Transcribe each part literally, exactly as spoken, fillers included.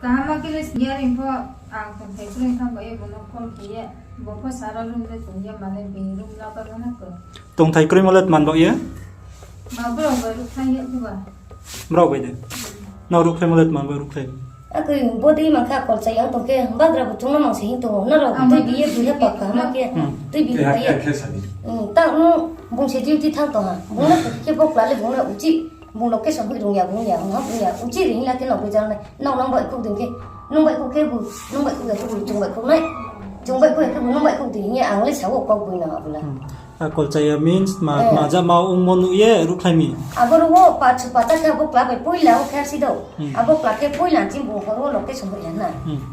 Kaham ma khe le siyar ing pho, ang tongthai kroi thanng ba ye bung no phone khe ye, bung pho sara room le tong ye, mane bini room la ba no na koi. Tongthai kroimo le tman ba ye? Ma brao bai ruhkhlai ye khe ba. Brao bai de? Nrao ruhkhlaimo le tman ba ruhkhlai? Akhe bo dei mang kha, kol chaya tong khe, bagra bo chung no mang se hing tong ou, nrao tui bi ye bui ha pa kaham ma khe, tui bi ha pa ye. Tang no bung se duty thanng tong ha, bung no khe bo kla le bung no uchih. Bung location hoih rung ya, bung ya, bung ya, uchih ri hing la khe nrao bai jang nai. Nrao nang baihkhouh dei khe, nung baihkhouh khe bu, nung baihkhouh ya khe bu, chung baihkhouh nai. Chung baihkhouh ya khe bu, nung baihkhouh dei hing ye ang le sa ou kau boi nang abo la. Akol chaya means ma, ma ja ma ongmo nuh ye ruhkhlai mi. Abo ro wo pa chu pata khe abo kla bai poila wo khe si dou. Abo kla khe poila chini bung hor wo location hoih ya na.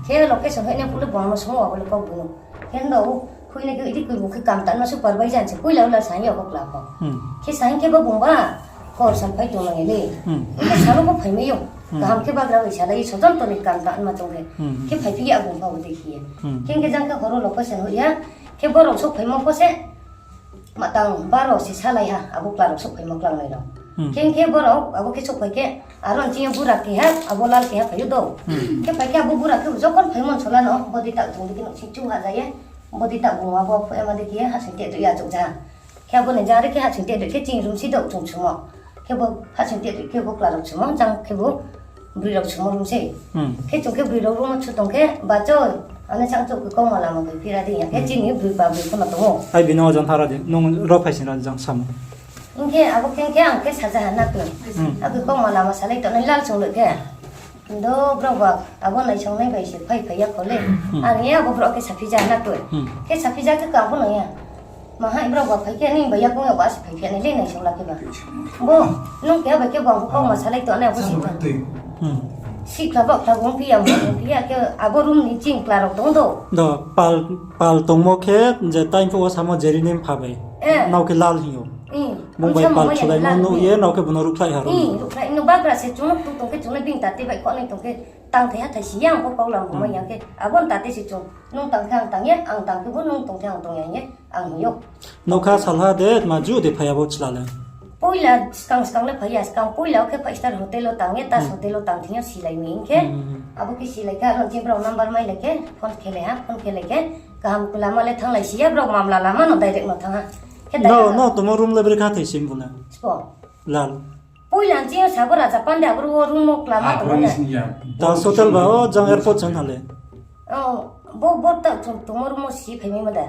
Khe location hoih nai phuh le bung no sung ou abo le kau boi no. Khe no khui nai khe idi koi bung khe kam tanma supervisor se poila wo la sa hing ye abo kla pho. Khe sa hing khe bo bung ba kol salphai tong nang ya ni. Khe salo pho phaimai ou. Kaham khe bagra bai salai ye sojon toni kam tanma tong khe. Khe phaiphi ya bung pho bo dei khe ye. Khe hing khe jang khe hor wo location hoih ya. Khe borao souhphaimo pho se. Ma tang baro se salai ha, abo kla rao souhphaimo klangnai rao. Khe hing khe borao abo khe souhphai khe, aro nching yo bura keha, abo lal keha phai ou dou. Khe phai khe abo bura khe jokhon phaimo sola no, body tak chung di khe nouhsing chu ha ja ye, body tak bung abo phuh ema dei khe ye, hahsoing teh doi ye achouh ja. Khe abo ni jang ri khe hahsoing teh doi khe chini room si dou chung sumo. Khe bo hahsoing teh doi khe bo kla rao sumo, jang khe bo broi rao sumo room se. Khe chung khe broi rao room wo chu tong khe, bacho, ano chang chouh khe kauma lama bai phira di ya khe chini broi ba broi pho no tong ou. Ai bini ojan thara di, nung ro phai sing ra jang samo. Hing khe abo khe, hing khe ang khe saja ha na koi. Akhe kauma lama salai tongnai lal chung le khe. Ndo brao ba abo naisongnai bai se phai phai ya kho le. Ang ye abo brao khe saphi ja na koi. Khe saphi ja khe kang pho no ya. Mahai brao ba phai khe nini bai yakoung ya ba se phai phi ya nai le naisong la khe ba. Bo, nung keha bai khe bo ang pho kauma salai tongnai abo si kha. Sikhla ba khla bung phi ya, bung phi ya khe abo room ni ching kla rao tong dou. Do, pal, pal tongmo khe je time phuh wo samo jeri ni mpha bai. Nrao khe lal hing ou. Bung bai pal chulaimo nuh ye, nrao khe bung no ruhkhlai ha ro. Ruhkhlai no bagra se chung no tu tong khe chung no bini tate bai kho nai tong khe tang thai ha thai si ya ang pho kau lam bo mai ya khe. Abo ni tate se chung, nung tang khe ang tang ya, ang tang khe bo nung tong khe ang tong ya hing ye, ang hing ou. Nougkha salha de, tma ju de phai ya bo chla le? Poila skang skang le phai ya, skang poila wo khe five star hotel wo tang ye, Taj Hotel wo tang thing yo silai mi hing khe, abo khe silai khe, aro chini brao number mailai khe, phone khelai ha, phone khelai khe, kaham lama le thannglai si ya, brao mamla lama no direct no thanng ha. Khe no, direct no tongmo room le brekhe thai sim bo le? Spo. Lal. Poila chini yo sabo raja pande aboro wo room no klama tong na. Taj Hotel ba o jang airport chang ha le. Bo, bo ta chung tongmo room wo si phaimai ma da.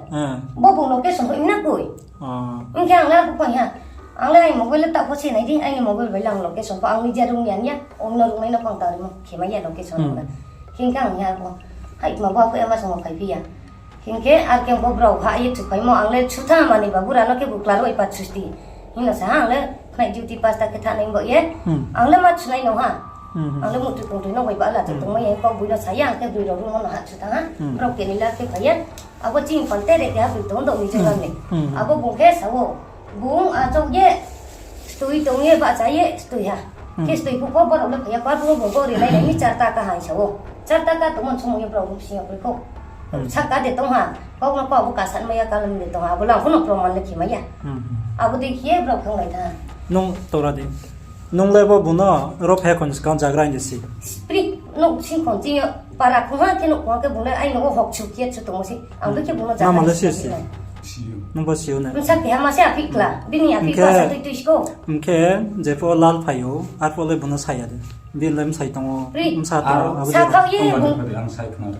Bo bung location hoih na koi. Hing khe ang le abo phai ha. Ang le aini mobile le ta pho se nai di, aini mobile bai le ang location pho ang ni je room ya ni ya, ong no room nai no phang ta rimo, khemai ya location na. Hing khe ang ya bo. Hai ma bo pho ema song phaiphi ya. Hing khe ar khe bo brao ha ye chuphaimo, ang le chu tha mani ba bura no khe bu kla roi pa chusti. Hing no sa ha ang le khnai duty pasta khe thanai bo ye. Ang le ma chunai no ha. Ang le muhtui tongtui no bai ba la chu tongmai ye kau boi no sa ye ang khe broi rao room no ha chu thanng ha. Brao keni la khe phai ye. Abo chini pal tere keha broi tong dou ni jora ni. Abo bung khe sa ou. Bung achouh ye, stui tong ye, bahcha ye, stui ha. Khe stui phuh pho borao le phai ya, pal bung bung bo ri nai nai ni char taka hai sa ou. Char taka tongmo ni somoi ye brao bsing yo kroi kho. Saka de tong ha, kau no kau bo kasan mai ya, kalam de tong ha, abo le ang pho no proman le khemai ya. Abo dei khe ye brao khanglai tha. Nung tora de. Nung le bo bung no ro phai ya kho ni skang jagra hing de si. Spri, nouh sing khon ching yo, para khongha khe nouh khongha khe bung le aini wo hok chu khe chu tongmo se. Ang bo khe bung no jagra hing si. Nung bo si ou na. Bsa keha ma se aphi kla, bini aphi kla sa tui tui sko. Hing khe, jepho lal phai ou, arpho le bung no sa ya de. Bini le bsai tong ou, bsa tong ou, abo sa kha ye bung. Ang sai khna.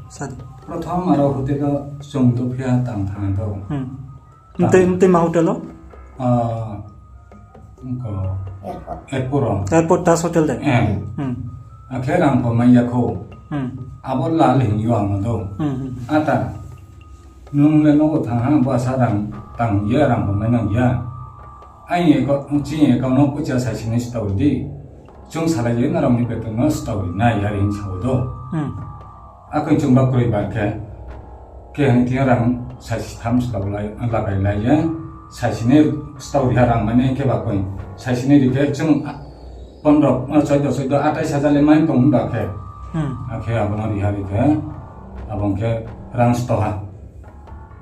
Sa de. Prothom aro hotel o chung tongphi ya tang thanng do. Mtui, mtui ma hotel o? Airport o. Airport Taj Hotel de? Akhe rang pho mai ya kho. Abo lal hing yo ang no do. Ata, nung le nouh wo thanng ha, bo asa rang tang ye rang pho mai nang ya. Aini account, chini account no poicha saisi ni stao ri di. Chung salai ye nrao ni beton no stao ri nai, are hing sa ou do. Akhe chung ba kroi ba khe, khe hing thing rang saisi tham stao lai, lagai lai ye, saisi ni stao ri ha rang mani khe ba koi, saisi ni ri khe chung pondro, choido, choido, atais hajar le mai tong ba khe. Akhe abo no ri ha ri khe, abo khe rang stao ha.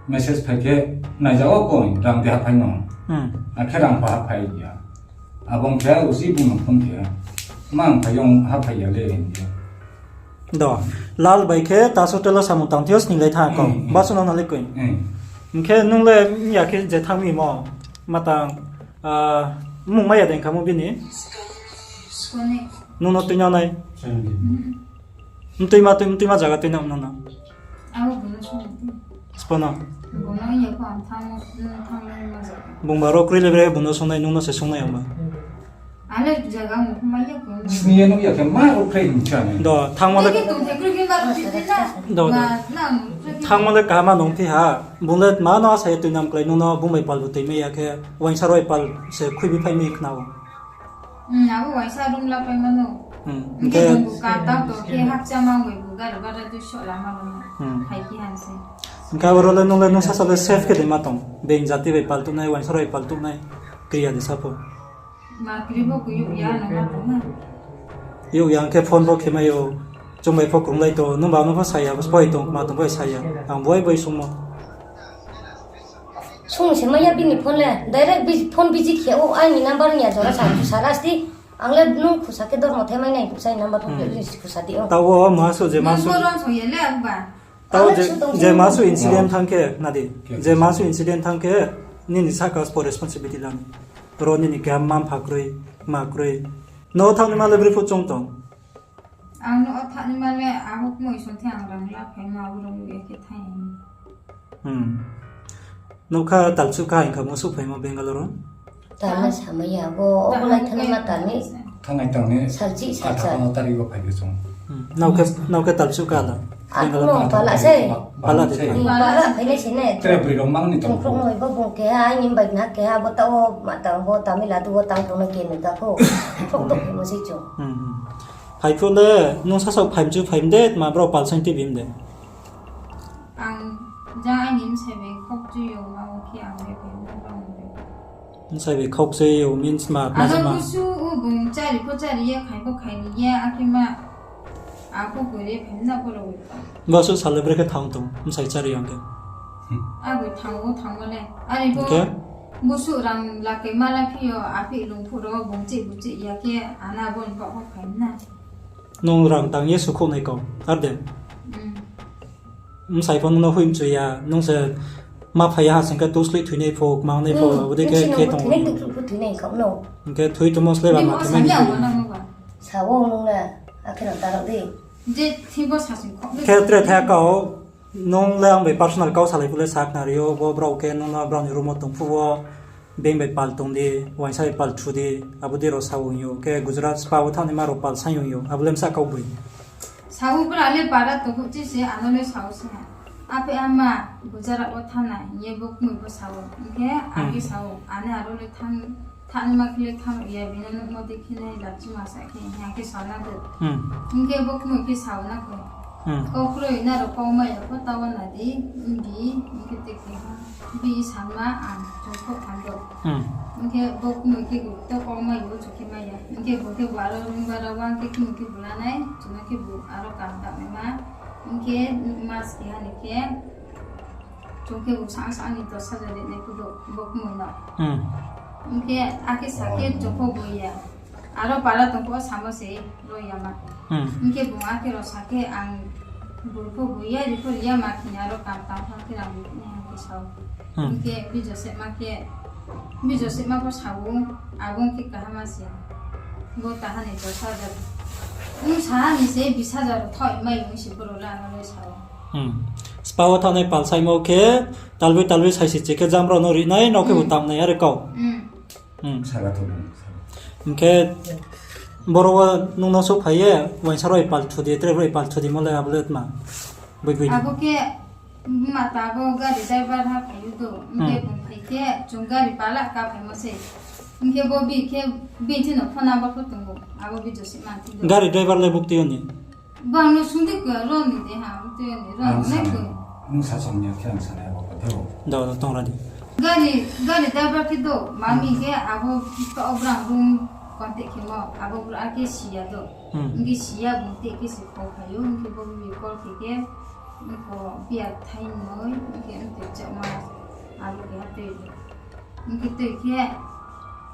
Message phai khe, naija o koi, rang de haphai no. Akhe rang pho haphai ya. Abo khe usi bung no phone khe, ma ang phai yo, haphai ya le, hing ye. Do, Lal bai khe ta hotel wo samung tang thing yo sninglai thanng kau. Hmm, hmm. Basu no nalai koi. Hmm. Hing khe nung le ya khe je thanng mi mo, ma tang, ah, mung mai ya de kha mo bini? Spo ni. Nung no tuinang nai? Hmm. Mtuima tui, mtuima zaga tuinang nung no? Abo bung no sung. Spo no? Bung no ya pho ang thanng, thanng nai ma zaga. Bung ba ro kroi le bre bung no sung nai, nung no se sung nai ang ba. Ale zaga mo mai ya ko. Sini ya no ya khe ma ro kroi hing cha nai. Do, thanngmo le. Thanngmo le kaham ma nung phi ha. Bung le ma no asa ye tuinang klái nung no bung bai pal bo tuimai ya khe, uaingsa rao bai pal se khuibi phai mi khna ou. Hmm, abo uaingsa room la pai mano. Hmm, hing khe bung bu ka tang to khe hakcha mang bai bu gari bara tui soh lama bo no. Hmm. Hai khe han se. Hing khe abo ro le nung le nung sasa le safe khe de ma tong. Being jati bai pal tuhnai, uaingsa rao bai pal tuhnai. Kri ya de sa pho. Ma kri bo ku yug ya no ma tong ha. Yug ya hing khe phone bo khe mai ou. Chung bai pho krunglai to, nung ba no pho sa ya, bo spo tong, ma tong pho sa ya. Ang boi boi sungmo. Sung se mai ya bini phone le, direct phone busy khe ou, aini number ni ya jora sa, sa ra sti. Ang le nung khusa khe dormo the mai nai, khusa ni number phone khe khusa di ou. Tao wo ma suh je ma suh. Nung bo rong song ye le ang ba. Tao je, je ma suh incident thanng khe, na di. Je ma suh incident thanng khe, nini sahka spo responsibility la ni. Ro nini keha mma-mpha kroi, ma kroi. No thanng ni ma le bri phuh choung tong. Ang no thanng ni ma le abo kmoi song the ang rang la phai ma abo rong ye khe thanng. Hmm. Nougkha talchuh kha hing kha mo suh phaimo Bangalore wo? Tala samai ya, bo, obo lai thanai ma tang ni. Thanai tang ni. Salchi, salcha. Atharo tari wo phai khe chung. Hmm. Nao khe, nao khe talchuh kha la. Ako Bangalore no pala se. Pala de. Hmm, pala phai nai se ne. Tre bri rong mang ni tong. Chung krung noi bo bung keha, aini bai na keha, bo ta wo ma tang bo Tamil Nadu wo tang tong no ke ni ta pho. Krung tong mo se chung. Hmm, hmm. Phai phuh le, nung sasaoh phai mchu phai mde, ma brao pal saing tibim de. Ang ja aini bsai bai khokchui yo, ma o khe ang le bai no rong bai. Bsai bai khokchui yo means ma, ma Ano jama. Busu o bung chari pho chari ye, khai pho khai ni ye, akhe ma, ako kore phai na pho rao bai. Busu sal le bre khe thanng tong, bsai chari yang khe. Abo thanng o, thanng o le. Are bo, hing khe? Busu rang lakai ma la phi yo, aphi lung phuh rao bung chih bu chih ya khe, ana bo ni baoh pho khai na. Nung rang tang ye sukhouh nai kau, ar de? Hmm. Bsai pho nung no hoih mchu ya, nung se ma phai ya ha sing khe tusloih thoinai pho, kmangnai pho, hmm, abo dei khe khe tong. Thoinai, tusloih pho thoinai kau no. Hing khe thoi tongmo slái ba ma khe mai ni. Sa wo nung le, akhe no ta rao di. Je thibo sa sing khouh. Khe tre tha kau, nung le ang bai personal kau salai phuh le sa khnari yo, bo brao khe nung no brao ni room wo tong phuh wo, being bai pal tong di, uaingsa bai pal thu di, abo dei rao sa ong yo, khe Gujarat spa wo thanng ni ma rao pal saing ong yo, abo le bsa kau boi. Sa o bra le para tong phuh chi se, ano le sa o se ha. Aphe ama Gujarat wo thanng na hing ye bo kmoi pho sa o, hing khe, hmm, akhe sa o, ane aro le thanng, thanng ni ma khe le thanng ya, bini nuhmo dei khe nai, lachi ma sa khe, hing khe sa na de. Hmm. Hing khe bo kmoi khe sa o na khe. Hmm. Kau kroi nrao kau mai ya pho ta wo na di, bi, hing khe te khe ha. Bi sanma ang chung khouh tham do. Hmm. Hing khe bo kmoi khe bu to kau mai yo, chung khe mai ya. Hing khe bu khe bu aro room bara uang khe kmoi khe bu la nai, chung no khe bu aro kam tang nai ma. Hing khe mas keha ni khe, chung khe bu sang sang ni dos hajar ri nai phuh do, bo kmoi no. Hmm. Hing khe akhe sa khe chung pho bu ya. Aro para tong pho samo se ro ya ma. Hmm. Hing khe bung akhe ro sa khe ang bung pho bu ya, ri pho ri ya ma khe ni aro kam tang thanng khe rang ri ni hing khe sa o. Hmm. Hing khe bi Joseph ma khe, bi Joseph ma pho sa o, abo khe kaham ma se. Bo taha ni dos hajar. Ong sa ha ni se bis hajar thaoh mai ong se boro la no le sa o. Hmm. Spa wo thanngnai pal saimo khe, talboi talboi saisi chi khe jam rao no ri nai, no khe bu, hmm, tang nai are kau. Hmm. Hmm. Saga tong. Hing khe boro wo nung no souhphai ye, uaingsa rao bai pal thu di, tre rao bai pal thu di mo le abo le tma? Boi boi ni. Abo khe ma ta bo gari driver ha phai ou do. Hing khe, hmm, bung phai khe chung gari pala ka phaimo se. Hing khe bo bi khe bi thing no phone number pho tong ou. Abo bi Joseph ma thing do. Gari driver le bukti yo ni? Bang no sung di ko, ro ni de ha, ro ni de ha, ro ni ko. Nung sa song ya khe ang sa nai abo khe o. Do, do, tong ra di. Gari, gari driver khe do, mami khe abo to brang room contact khe mo, abo bra khe si ya do. Hmm. Hing khe si ya bung te khe se call khai ou, hing khe bo bi call khe khe, hing khe bi ya thai noi, hing khe hing khe chama, abo khe ha tui. Hing khe tui khe,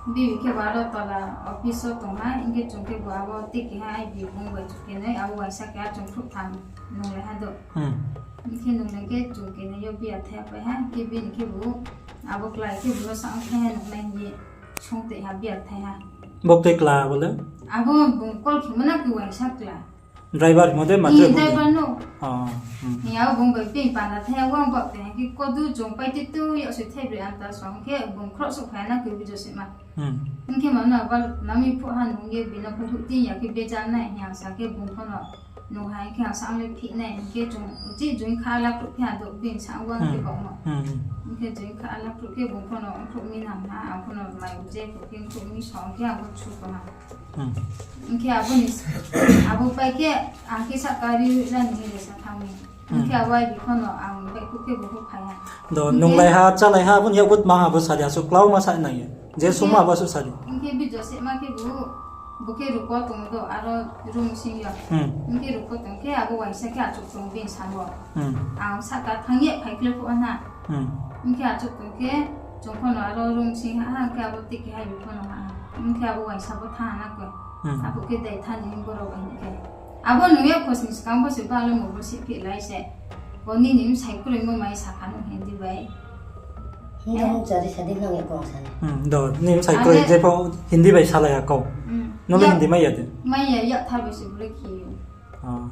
Bibi khe bo aro tola office wo tong ha, hing khe chung khe bo abo tikeha ai bi bung bai chung khe nai, abo uaingsa khe a chung khrouh tham nunglai ha do. Hing khe nunglai khe chung khe nai yo biya thaiha pai ha, hing khe bini khe bo abo klái khe bo no sa ong thaiha nunglai hing ye sung tei ha biya thaiha. Bo tei kla abo le? Abo bung call khemo na khe uaingsa kla. Driver himo de matre bung de? Driver no. Hing ya bung bai ping panda thaiha uang bak tei ha khe kodu chung pai ti tu yag soi thaibroi anta song khe bung khrouh souhphai na khe video sima. Hing khe mano abo nami phuh ha nung ye bino pho houh tin ya khe beja nai hing ang sa khe bung pho no nung ha hing khe ang sa ang le phih nai hing khe chung uchih join kha ala khrouh khe ang do bini sa uang khe bak no. Hing khe join kha ala khrouh khe bung pho no ongkhrouh mi nang ha, ang pho no mai je khrouh khe ongkhrouh mi song khe ang pho chu ko ha. Hing khe abo ni, abo pai khe ang khe sahka ri la ni hing ye sa thanng mi. Hing khe abo ai bi pho no ang baihkhouh khe bo pho phai ha. Do, nunglai ha, chálai ha, abo ni yakgu tma ha, abo sa di, asuh klauma sa nang ye. Je sungma abo asuh sa di. Hing khe video sehma khe bo, bo khe ruko tong do, aro room sing yo. Hing khe ruko tong khe abo uaingsa khe achouh tong bini sa wo. Ang sahka thanng ye phai khle phuh ha na. Hing khe achouh tong khe, chung pho no aro room sing ha, hing khe abo tikeha bi pho no ha. Hing khe abo uaingsa pho thanng ha na khe. Abo khe dai thanng di hing borao bai hing khe. Abo nung ya khosni skang bo se ba le mobile sihphi lai se. Bo nini bsai kroimo mai sakha nung Hindi bai. Hindi bung chari sa di nang ya kong sa na. Do, nini bsai kroi je pho Hindi bai salai ya kau. Nung le Hindi mai ya de? Mai ya, yak thar bai se bo le khe yo.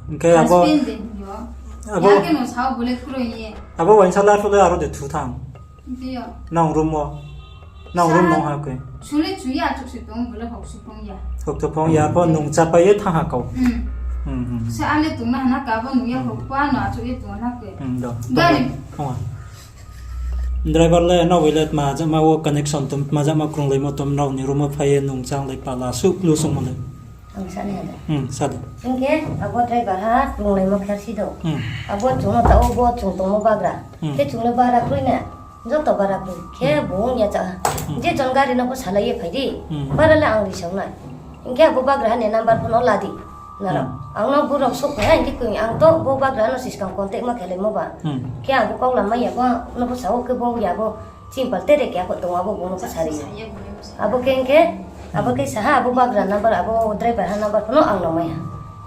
Hing khe abo, husband de hing yo. Abo, ya khe no sao bo le kroi ye. Abo uaingsa le arphuh le aro de thu thanng? Nang room wo. Nang room nung ha khe. Su le chu ya, achouh se tong bo le hok su phong ya. Hok su phong ya, arphuh nung chápai ye thanng ha kau. Se a le tong na ha na khe abo nung ya hok pa no achouh ye tong na khe. Driver le nrao bai le tma jama wo connection tong, tma jama krunglaimo tong, nrao ni room wo phai ye nung chánglai pala suh klu sungmo le? Ang sa ni ha de. Hing khe abo driver ha krunglaimo khersi do. Abo chung no taoh wo bo chung tongmo bagra. Khe chung le bara kroi na. Joto bara kroi. Khe bung ya cha ha. Je jon gari no pho salai ye phai di. Bara le ang ri sao nai. Hing khe abo bagra ha ni number pho no la di. Nrao. Ang no brouh souhphai ha hing khe koi ang to bo bagra no siskang contact ma khelaimo ba. Khe ang bo kau lamai ya bo no pho sao khe bo ya bo. Chini pal tere khe abo tong abo bung no pho sari. Abo khe hing khe, abo khe sa ha abo bagra number abo driver ha number pho no ang no mai ha.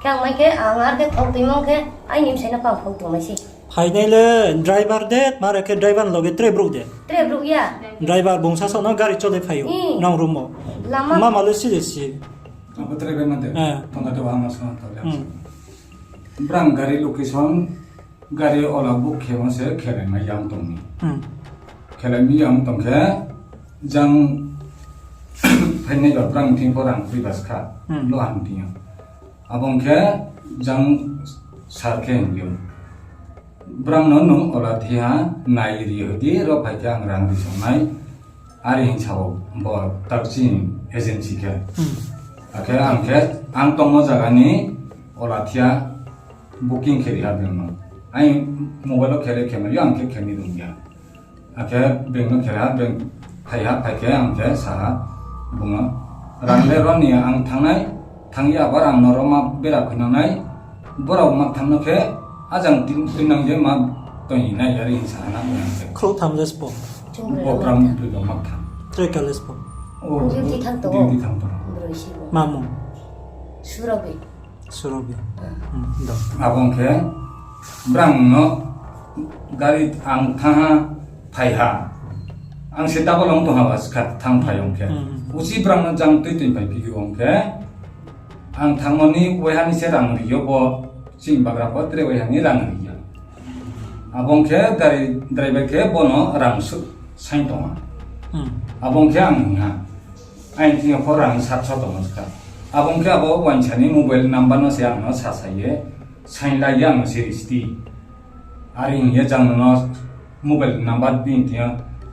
Khe ang mai khe ang ar khe khau toimo khe aini bsai no pho ang khau tong mai se. Phainai le driver de, mare khe driver ni loge tre brouh de? Tre brouh ya. Driver bung sasaoh no gari cholai phai ou, nang room wo. Mama le si de si. Abo tre bai ma de. Tongda de wa ma sa ta le. Brang gari location, gari ola book khemo se khelai mai yang tong mi. Khelai mi yang tong khe, jang phainai ba brang thing pho rang khui ba skha, lo han thing yo. Abo ong khe, jang sir khe hing yo. Brang no nung ola thiha nai ri hoi di, ro phai khe ang rang ri song nai. Are hing sa ou bo takchi agency khe. Akhe ang khe ang tongmo zaga ni ola thiha booking khe ri ha beng no. Aini mobile wo khe le khe mai yo, ang khe khe ni rung ya. Akhe beng no khe ha, beng phai ha, phai khe ang khe sa ha bung no, rang le ro ni ang thanng nai, thanng ya abo rang no ro ma bera khuinang nai, borao ma thanng no khe, ajang tin, tin nang je ma tong nai, are hing sa ha na bung no khe. Khrouh tham le sbo? Bo brang tui bo ma tham. Tre kale sbo? Duty thanng tong. Duty thanng tong. Broi si bo. Ma mung? Surobi. Surobi. Abo ong khe, brang no gari ang thanng ha, phai ha. Ang se double ong tong ha ba skha thanng phai ong khe. Uchi brang no jang tui tui phai phi ong khe, ang thanngmo ni waiha ni se rang ri yo bo, chini bagra pho tre waiha ni rang ri ya. Abo ong khe gari driver khe bo no rang su-, saing tong ha. Abo ong khe ang hing ha. Aini thing yo pho rang satso tongmo skha. Abo ong khe abo uaingsa ni mobile number no se ang no sasa ye, saing lai ye ang no se ri sdi. Are hing ye jang no mobile number bini thing yo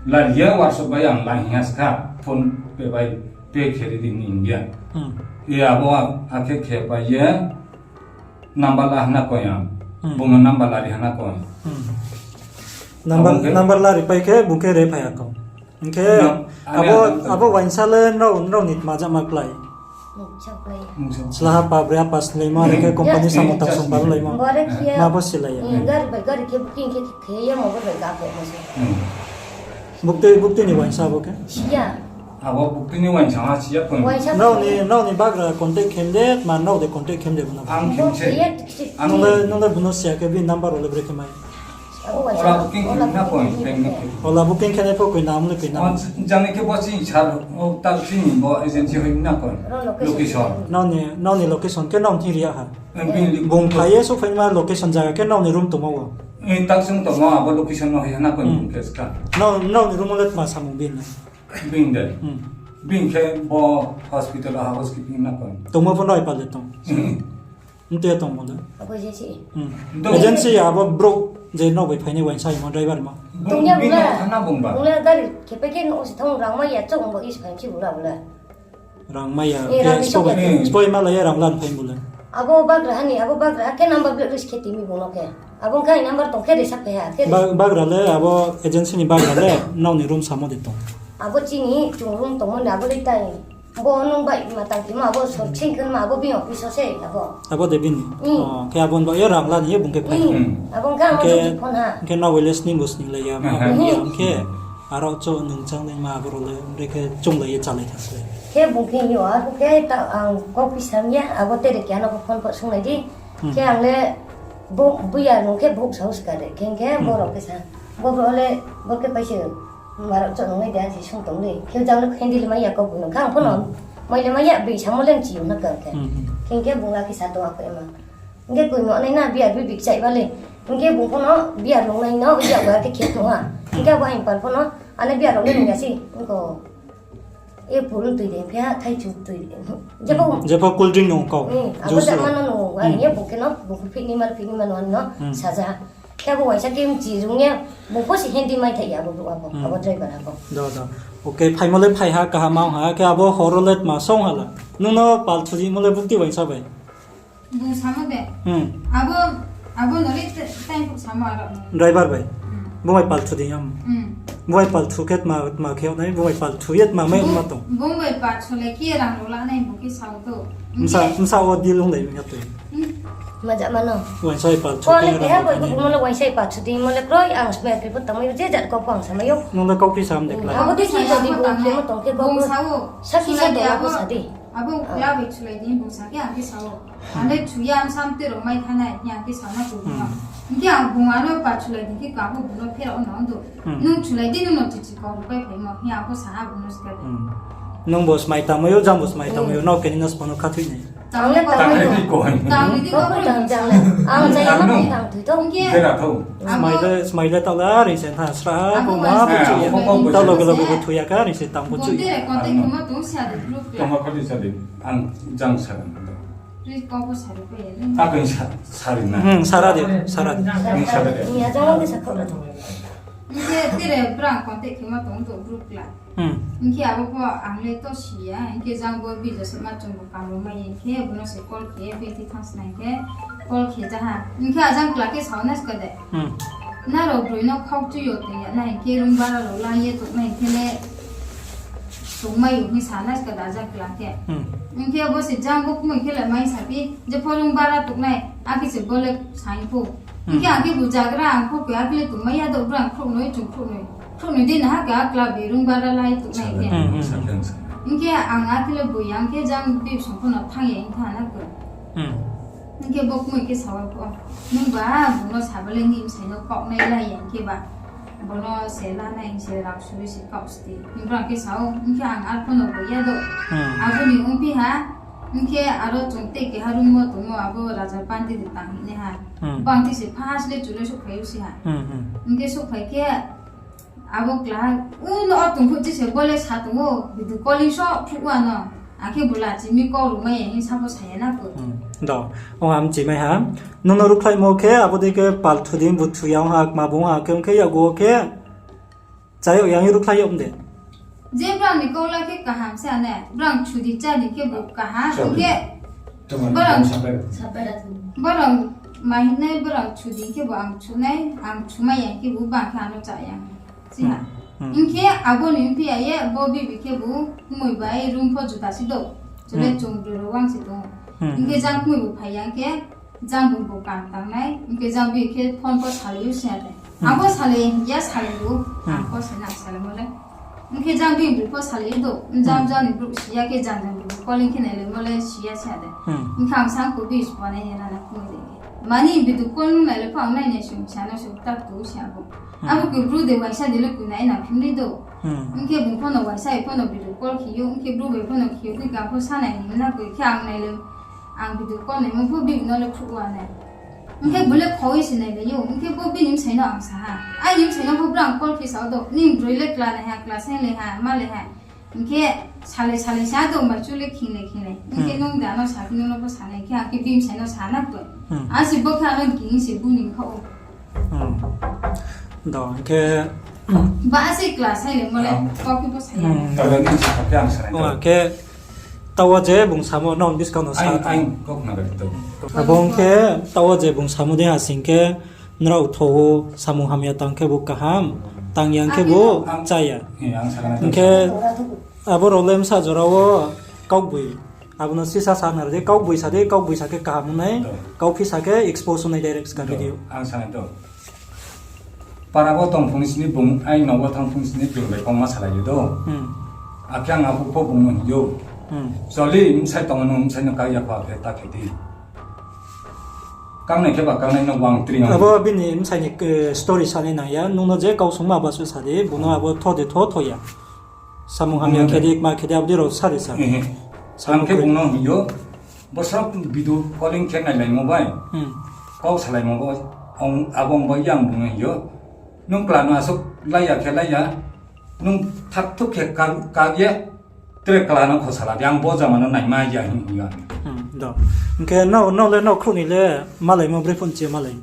lari ye WhatsApp bai ang lai hing ha skha, PhonePe bai pay khe ri di ni hing ye. Ye abo akhe khe pai ye number la hana koi ang. Bung no number lari hana koi. Number lari pai khe bung khe re phai ya kau. Hing khe abo uaingsa le nrao, nrao ni tma jama klái? Slaha pa bre apa slaima, are khe company samung tang sung pa laima. Ma bo silai ya. Buktui, buktui ni uaingsa abo khe? Abo buktui ni uaingsa ha si ya koi. Uaingsa nrao ni, nrao ni bagra contact khem de, tma nrao de contact khem de bo no? Ang khem se. Ang nung le, nung le bo no si ya khe bini number rao le brekhe mai? Ola booking khe na koi, bank ni khe. Ola booking khe nai pho koi na, amo le koi na. O, jang ni khe bo chini sir, o, ta chini bo agency hoi na koi. Location. Nrao ni, nrao ni location khe nrao thing ri ya ha. Bung phai ye souhphai ma location zaga khe nrao ni room tongmo wo. Ei, ta chung tongmo abo location no hoi ya na koi, bung khe ska. Nrao, nrao ni room wo le tma samung bini le? Bini de. Bini khe bo hospital ha housekeeping na koi. Tongmo pho nrao bai pal de tong. Mtui ya tongmo le? Agency abo brouh je nrao bai phainai uaingsa himo driver mo? Tong ya bung le. Bung le gari khe pai khe no se thang rang mai ya, chouh bo is phai chi bula bula. Rang mai ya, spoi ma la ye rang lan phai bule. Abo bagra ha ni, abo bagra ha khe number plate ris khe timi bung no khe. Abo khe number tong khe risa phai ha, khe. Bagra le, abo agency ni bagra le, nrao ni room samo de tong. Abo chini chung room tongmo ni abo le tai. Bo nung bai ma tang timo abo sor ching khe ma abo bini office wo se abo. Abo de bini. Khe abo ni ba ye rang lan ye bung khe phai. Abo khe ang phone ha. Khe nrao bai le sning bo sning lai ya, ma bo ya khe. Aro chouh nung chang nai ma abo rao le, brekhe chounglai ye chálai tha se. Khe bung khe yo, abo khe ta ang kau phi sam ya, abo tere keha no phone pho sunglai di. Khe ang le, bo, buya nung khe bouh saoh ska de, khe, khe bo rao khe sa. Bo rao le, bo khe pai se, ma rao chouh nung nai de, ang se sung tong di. Khe jang le khe di le mai ya kau bung no, khe ang pho no, mai le mai ya, bini samo le mchi yo na khe. Khe, khe bung la khe sa tong akhe ma. Hing khe koimo nai na biar bi bikchai ba le. Hing khe bung pho no biar nung nai no, biar ba khe khe tong ha. Hing khe abo aing pal pho no, ane biar rao le nung ya si. Hing khe, e pul tui de, hing khe thai chu tui de. Jepho cool drink nung kau. Abo jama no nung, ani ye bung khe no, bung khe phik ni ma, phik ni ma no, ano saja. Khe abo uaingsa khe mchi rung ye, bung pho si hindi mai thai ya, abo brouh abo, abo driver abo. Do, do. Okay, phaimo le phai ha, kaham ong ha, khe abo hor wo le tma song ha la. Nung no pal thu di mo le bukti uaingsa bai. Bung samo de. Abo, abo no le time phuh samo aro. Driver bai. Bung bai pal thu di yam. Bung bai pal thu khe tma, tma khe nai, bung bai pal thu ye tma mai ma tong. Bung bai pal thu le khe rang rao la nai bung khe sao to. Bsa, bsa wo deal ong lai mi ya tui. Maja mano. Uaingsa bai pal thu khe rang rao la nai. Mo le uaingsa bai pal thu di, mo le kroi ang smai khe pho tangmai, je jat kau pho ang samai ou. Nung le kau phi sam de kla. Abo de si jodi bung khe mo tong khe kau pho. Sakhi sa tong abo sa di. Abo kla bai chulai di bung sa khe ang khe sao. Ang le chu ya, ang sam tui rao mai thanai, hing ang khe sa na khe bung no. Hing khe ang bung ano pa chulai di khe kabo bung no pherao no do. Nung chulai di, nung no chichi kau bai phaimo, hing ang pho sa ha bung no ska de. Nung bo smai tangmai ou, jang bo smai tangmai ou, nrao keni no sbo no khathui nai. Tang le tangmai ou. Tang di kau bai tang jang le. Ang jaya ma tang thui tong khe. Smai le, smai le tang le, are se tha sra, bo ma bo chu ya. Tang loge loge bo thu ya kha, are se tang bo chu ya. Tong ha kha di sa di, ang jang sa di. Ri kau pho sa ri pai ya. Ako sa, sa ri na. Sara di, sara di. Ni sa di. Ni ajang wo de sa kau la. Hing khe tere brang contact khe ma tong to group kla. Hing khe abo pho ang le to si ya, hing khe jang bo bija se ma chung bo kam rao mai ya, hing khe bo no se call khe, beti thanng sna hing khe call khe ja ha. Hing khe ajang kla khe sao na ska de. Nrao broi no khau chu yo tong ya na, hing khe room bara rao la ye tong na, hing khe le tongmai yo hing sa na ska de ajang kla khe. Hing khe bo se jang bo kmoi khe le mai sa phi, jepho room bara tong nai, akhe se bo le sa hing pho. Hing khe ang khe bo jagra, ang pho khe akhe le tongmai ya do, brang khrouhnoi, chung khrouhnoi. Khrouhnoi di na ha khe akla be room bara lai tong nai khe. Hing khe ang akhe le bo ya, hing khe jang bi song pho no thanng ya hing tha na khe. Hing khe bo kmoi khe sa wo pho, nungba bung no sa ba le ni bsai no kaoh nai la ya hing khe ba. Bo no se la nai hing se rang suri se kaoh sti. Hing brang khe sa ou, hing khe ang ar pho no bo ya do. Abo ni ongphi ha, hing khe aro chung tei keha room wo tongmo abo Raja Pandi de tang hing nai ha. Bang thi se first le chulai souhphai ou si ha. Hing khe souhphai khe abo kla, u no o tong phuh chi se bo le sa tong ou, video calling so phuh wa no. Akhe bo la chimi kau rao mai ya hing sa pho sa ya na khe. Do, ong ha mchi mai ha. Nung no ruhkhlaimo khe, abo dei khe pal thu di, bu thu ya ong ha, kma bung ha, khe ong khe yakgu wo khe. Chayag yang ye ruhkhlai yag de. Je brang ni kau la khe kaham se ane, brang chudi chá ni khe bo kaham, hing khe brang, brang ma hing nai brang chudi khe bo ang chu nai, ang chu mai ya khe bo bang khe ano chá ya. Siha. Hing khe abo ni ongphi ya ye, bo bibi khe bo kmoi bai room pho juda si do. Chule chung broi rao wang se tong ou. Hing khe jang kmoi bo phai ya khe, jang bung bo kam tang nai, hing khe jang bi khe phone pho salai ou se ate. Ang pho salai ya, salai ou, ang pho se na salaimo le. Hing khe jang bini brouh pho salai do, jang jang ni brouh si ya khe jang jang video call hing khe nailaimo le si ya sa de. Hing khe ang sa ko bini sbo nai ya na na kung de. Mani video call nung nailai pho ang nai nai sung sa no sung tak tu sa bo. Abo khe bru de waisa de le kung nai na phim ri do. Hing khe bung pho no waisa pho no video call khe yo, hing khe bru bai pho no khe yo, khe ka pho sa nai ni na koi khe ang nai le. Ang video call naimo pho bini no le khruh wa nai. Hing khe bo le khoi se nailai ou, hing khe bo bini bsai no ang sa ha. Aini bsai no pho brang call khe sa do, nini broi le kla nai ha, kla saing le ha, ma le ha. Hing khe salai salai sa do, ma chu le khinglai khinglai. Hing khe nung da no sa khe nung no pho sa nai khe, a khe bini bsai no sa na toi. A se bo khe ano kini se bung ni kha ou. Do, hing khe ba se kla saing le mo le, kau khe bo sa ya. Tao ni se kha khe ang sa nai do. Khe Taoh wo je bung samo, nrao ni buskang no sa. Abo ong khe, taoh wo je bung samo dei ha sing khe, nrao tho wo samung hamya tang khe bo kaham, tang ya khe bo chaya. Hing khe, abo rao le bsa jora wo kaugboing. Abo no sisa sa nai di, kaugboing sa di, kaugboing sa khe kaham ong nai, kauphi sa khe expose ong nai direct skang video. Para wo tong phung sini bung, aini no wo thanng phung sini bung bai kongma salai yo do. Akhe ang aphuh pho bung no hing yo. Choli, bsai tong no, bsai no kái ya pha khe ta khe di. Kangnai khe ba kangnai no wang tri ang. Abo bini bsai ni story sanai nang ya, nung no je kau sungma ba se sa di, bung no abo tho de tho, tho ya. Samung hamya khe di, kma khe di, abo dei rao sa di sa. Ang khe bung no hing yo, bo sa video calling khe nailaimo bai, kau salaimo bai, abo ong bai yang bung no hing yo, nung kla no asuh lai ya khe lai ya, nung thak thuk khe kag ye, tre kla no kho sala di, ang bo jama no naima ya hing yo. Hing khe nrao le nrao khruh ni le malaimo broi pho nchi malai.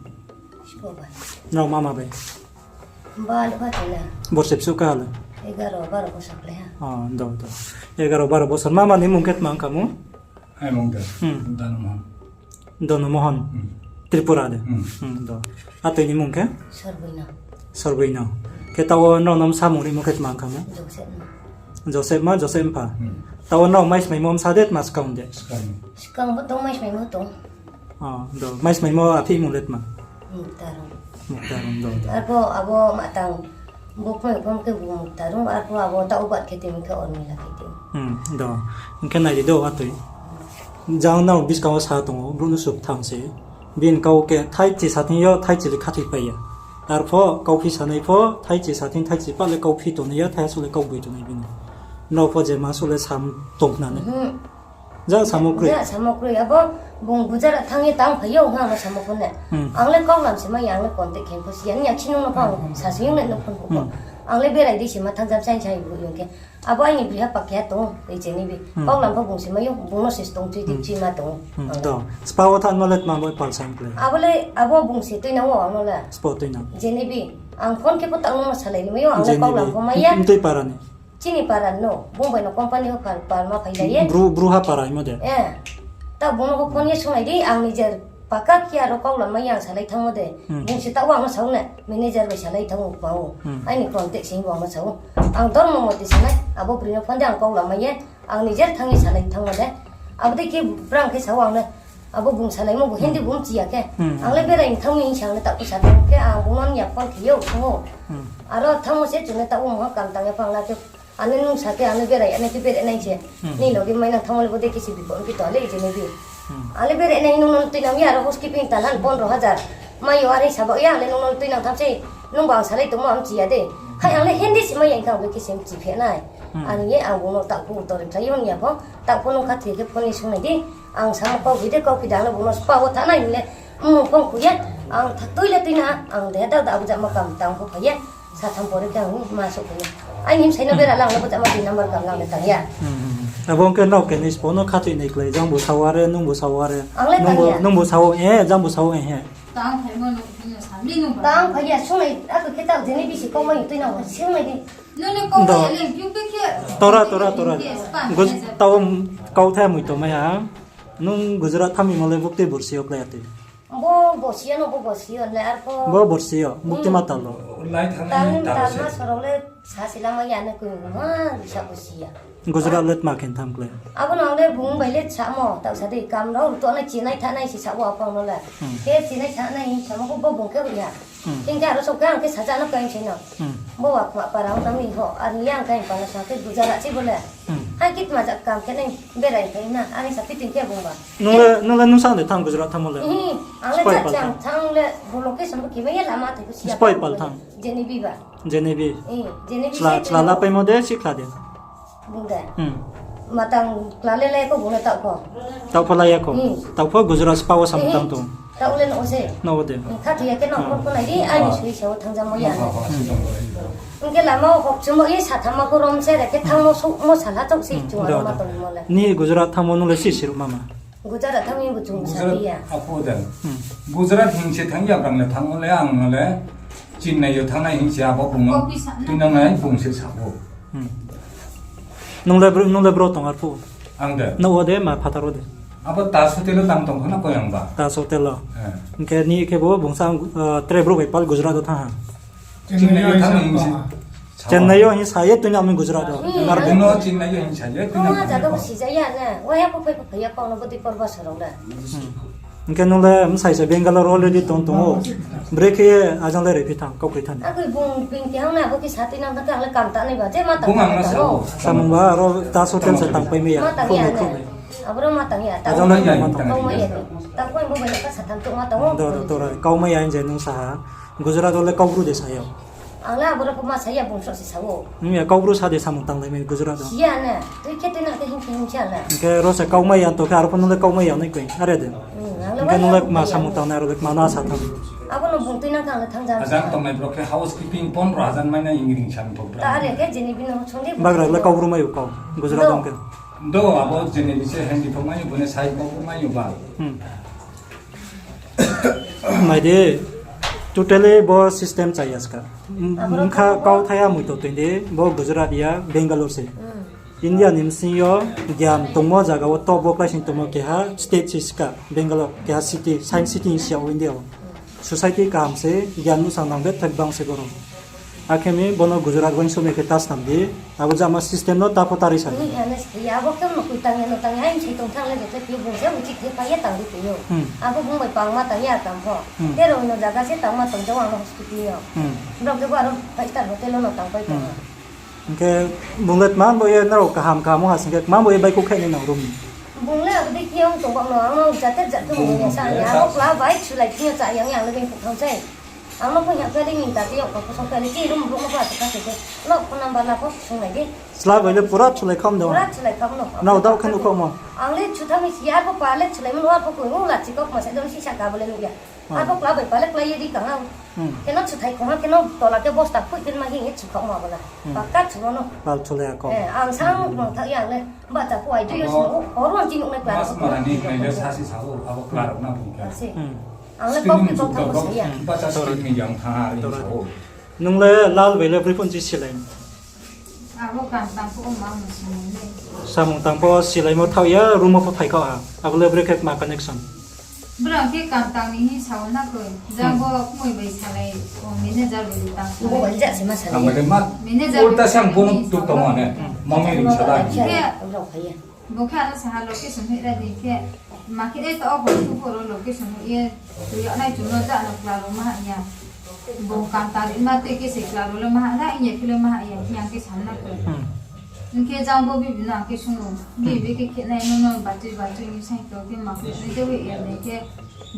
Nrao mama bai. Borsi bsuh kha le? Egaro baro bosor. Mama ni mung khe tma ong kha mo? Dono Mohon. Tripura de? Atoi ni mung khe? Sorboino. Khe taoh wo nrao no bsa mung rimo khe tma ong kha mo? Joseph ma, Joseph mpha. Taoh wo nrao maismaimo bsa de tma skang de? Skang bo tong maismaimo tong. Maismaimo aphih mung le tma? Muktarung. Arphuh abo matang, bo phone phone khe bu Muktarung, arphuh abo taoh bat khe tini khe Ormila khe tini. Hing khe nai di do atoi. Jang nrao buskang wo sa tong ou, brouh no suk thang se. Bini kau khe thaichi sa thing yo, thaichi le khathoi pai ya. Arphuh kauphi sanai pho, thaichi sa thing thaichi pah le kauphi tongnai ya, thaiha suh le kaugboing tongnai bini. Nrao pho je ma suh le sam tong khna nai. Ja samo kroi. Ja samo kroi, abo bung Gujarat thanng ye tang phai yo, ang no samo pho ne. Ang le kaulam se mai ya, ang le contact khe pho si ya, ni ya khe nung no pho ang sasing le no phone pho. Ang le berai di se ma thanng jam saing saing bu yong khe. Abo aini briha pakhe tong ou, tei je ni bi. Kaulam pho bung se mai yo, bung no se tong tui di, tui ma tong ou. Spa wo thanng no le tma bo pal sam kle. Abo le, abo bung se tuinang ou ang no le. Spa wo tuinang. Je ni bi, ang phone khe pho tang no salai ri mai yo, ang le kaulam pho mai ya. Mtui para ni. Chini para no, bung bai no company wo pal, pal ma phai lai ye. Bru, bruha para imo de. Taoh bung no pho phone ye sunglai di, ang nijer paka khe aro kaulam mai ya ang salai thanngmo de. Bung se taoh wo ang no sa ou ne, manager bai salai thanng ou pa ou. Aini contact se bo ang no sa ou. Ang dormo moti sanai, abo broi no phone de ang kaulam mai ye, ang nijer thanng ye salai thanngmo de. Abo dei khe brang khe sa ou ang le, abo bung salaimo bo Hindi bung chi ya khe. Ang le berai thanng mi hing se ang le taoh khe sa thanng khe, ang bung no ya phone khe yo sung ou. Aro thanngmo se chung le taoh wo mungha kam tang ya pho ang la khe Ano nung sa khe ano berai, ano khe berai nai se. Ni loge mai nang thanngmo le bo dei khe se bipot ongphi tong le je ni bi. Ang le berai nai nung no tuinang ya aro housekeeping tal han pondro hajar. Mai yo are sa ba ya ang le nung no tuinang tham se. Nung bo ang salai tongmo ang chi ya de. Hai ang le Hindi se mai ya hing khe ang bo khe se mchi phi nai. Ang ye ang bung no taoh pho utor khlai yo ni ya pho. Taoh pho nung kha thoi khe phone ni sunglai di. Ang samo kau bi de kau phi de ang le bung no spa wo thanng nai hing le. Mung phone khui ye. Ang tha tui le tuina ang de da da abo jama kam tang pho phai ye. Satham pore khe ang ma souhphai ou. Aini bsai no bera lang le bo jama tui number kam lang le tang ya. Abo ong khe nrao khe ni spo no khathoi nai klái, jang bo sao are, nung bo sao are. Ang le tang ya. Nung bo sao e, jang bo sao e he. Tang phai ya, sunglai, ako khe taoh je ni bisi kau mai tui nang, sunglai di. Tora, tora, tora. Taoh kau tha mui tongmai ha. Nung Gujarat thanng mi mo le buktui borsi yo klái ya tui. Bo borsi yo no, bo borsi yo le arpho. Bo borsi yo, buktui ma tal lo. Lai thanng nai Tang, ni tang tang se. Ma sorao le sa si lama ya na koi ma sa bo si ya. Gujarat le tma khe tham kle. Abo no ang le bung bai le samo, tau sa dei kam rao to nai chinai thanai si sa bo apang no le. Hmm. Khe chinai thanai samo ko bo bung khe ya. Hmm. Hing khe aro sok khe ang khe saja no kain se no. Hmm. Bo wa kma para ang tang ni ho, ani yang kain pana sa khe Gujarat si bo le. Hmm. Hai kit ma jak kam khe nai berai khai na, ani sa piting khe bung ba. Nung le, nung le nung sa de thang Gujarat thang mo le? Hmm, ang le Spoi ja pal chang thang. Thang le, bo location bo kima ye lama thai ko siya. Spoi pal thang. Jenebi ba. Jenebi. Hmm, Jenebi Chla, se chla la pai mo de, si khla de. Bung de. Hmm. Matang kla le le ko bung le tau ko. Tau pho la ya ko. Hmm. Tau pho Gujarat spao samung tang tong. Tau le no se. No de. Hmm, kha tu ya khe no ko ko nai di, ani sui sa o thang jamo ya. Hmm. Hing khe lama o hok chumo ye sa thama ko rom se re khe thang mo su mo sa la chok si. Hmm. Chung Do, aro ma do. Tong mo le. Ni Gujarat thang mo nung le si siru mama. Gujarat thang mi bo chung sa Gujarat ya. Apo de. Hmm. Gujarat hing se thang ya brang le thang mo le ang no le. Chennai yo thanng nai hing se abo bung no. Kopi sa na. Tuinang nai bung se sa bo. Hmm. Nung le bro, nung le bro tong arphuh? Ang de. No o de ma phathar o de. Abo ta hotel o tang tong khna koyang ba. Ta hotel o. Eh. Hing khe ni khe bo bung sa, eh, tre bro bai pal Gujarat o thanng ha. Chennai yo thanng nai hing se. Chennai yo hing sa ye tuinang mi Gujarat o. Hmm. Ar bung no Chennai yo hing sa ye tuinang. Ko ma jaga bo si ja ya na. Wa ya ko phai phai ya pang no bo di por ba sorao le. Hmm. Hing khe nung le bsai se Bangalore already tong tong o. Brekhe ye ajang le riphi thang, kau kri thani. Akoi bung bing tihang na, bo khe sa tuinang khe ang le kam ta nai ba, je ma tang Bung ang no sa o. Samung ba aro ta hotel se tang pai mai ya. Ma tang ya ne. Aboro ma tang ya, tang Ajang le ma ya tang. Kau mai ya ni. Tang pai bo bai ka sa tham tuk ma tang o. Do, do, tora, kau mai ya hing je nung sa ha. Gujarat o le Kaubru de sa ya. Ang le aboro pho ma sa ya, bung so se sa o. Nung ya Kaubru sa de samung tang lai mai Gujarat o. Siya ne, tui khe tuinang khe hing khe hing siya ne. Hing khe ro se kau mai ya to khe aro pho nung le kau mai ya nai koi, are de. Hmm, ang le Hing khe nung le ma samung tang nai aro le ma no sa tham. Abo no bung tuinang khe ang le thang jam Ajang sa. Tongnai bro khe housekeeping pondro hajar mai nai ing ring sam to bra. Ta are khe jini bini hong song di. Bagra le Kaubru mai o kau, Gujarat Do. Dong khe. Do, abo jini bise hendi pho mai o, bone sai Kaubru mai o ba. Hmm. Nai di, totally bo system chaya ska. Aboro Mkha bo kau thaya mui to tui di, bo Gujarat ya, Bangalore se. Hmm. India ni bsing yo, gyan tongmo zaga wo top wo klaising tongmo keha state se ska, Bangalore, keha city, science city hing si ya o India wo. Society kaham se, gyan nuhsang nang bethak bang se boro. Akhe mi bono Gujarat uaingsouh mi khe ta snam di, abo jama system no ta pho ta ri sa di. Ni ya ne se ya, abo khe no koi tang ya no tang ya, aini se tong thang le je khe bung se uchih khe pai ye tang di khe yo. Hmm. Abo bung bai pangma tang ya tang pho. Hmm. Tero no jaga se tangma tong jao ang no hospital yo. Hmm. Brao khe bo aro five star hotel no tang pai tong. Hmm. Hing khe bung le tma bo ye nrao kaham kaham ong ha sing khe tma bo ye baihkhouh khe nai nang room ni. Bung le abo dei khe ong tong bak no ang no jate jate mung ya sa ya, abo kla bai sulai thing yo cha yang yang le beng phuh thang sei. Ang no pho ya khe ri ni ta tei yag kho song khe ri ki room brouh no pho asa kha se khe. Lok phone number la pho sung nai di. Sla bai le pura chulai kham de. Pura chulai kham no. Nrao daoh khe nuh khamo. Ang le chu thang ni si ya, arpho pa le chulai mano, arpho koi mo la chi kok ma sa jong si sa ka bo le nuh ya. Hmm. Arpho kla bai pa le klái ye di kang ang. Hmm. Khe no chuthai khong ha, khe no tola khe bosta phuih khe ma hing ye chu khok ma bo la. Hmm. Paka chu mo no. Pal chulai ya kho. Eh, ang sang mang thak ya le. Ba cha pho ai du yo sung o. Oro ang chi nuh nai kla. Mas ma ni nai le sa si sa o, abo kla rao na bung khe. Asi. Hmm. Ang le kok khe kok thang bo sa ya. Ba cha skin ni yang tha ri sa o. Nung le Lal bai le bri phone chi silai. Abo kam tang pho ma mo sung le. Samung tang pho silaimo thaoh ya, room wo pho phai khaoh ha. Abo le brekhe ma connection. Brang khe kam tang ni hing sa o na koi. Jang bo kmoi bai salai, o manager bai tang salai. Bo bai ja se ma salai. Ang bai ma. Manager ulta bai sang salai bo ni tuk sa tong o na. Mami ring salai. Khe. Bo khe ano sa ha location hoih ra di khe. Ma khe e to o bo tu poro location hoih ye. Tu ya nai chu no ja no kla ro ma ha ya. Bo kam ta ri ma tui khe se kla ro le ma ha na, inya khe le ma ha ya, yang khe sam na khe. Hmm. Hing khe jang bo bibi no ang khe sung o. Hmm. Bibi khe khe nai no no batui batui ni sai to khe ma khe nai khe hoih ya nai khe.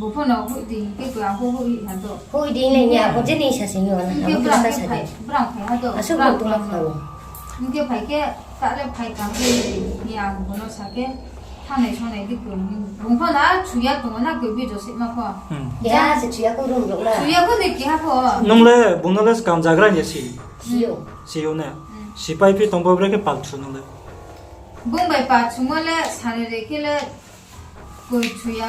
Bo pho no hoih di, hing khe koi ang pho hoih ha to. Hoih di nai ya, bo je ni sa sing yo na. Hing khe brang khe phai, brang phai ha to. Asuh brang bo tong na kha o. Hing khe phai khe, ta le phai kang khe, ni ang bo no sa khe. Thanai sonai di koi. Bung pho na chuya tong o na koi bi Joseph ma pho. Hmm. Keha se chuya kho room rao na. Chuya kho ni keha pho. Nung le bung no le skang jagra ni si. Si yo. Si yo na. Hmm. Sipai phi tong bo bre khe pal chu nung le. Bung bai pal chu mo le sari re khe le koi chuya.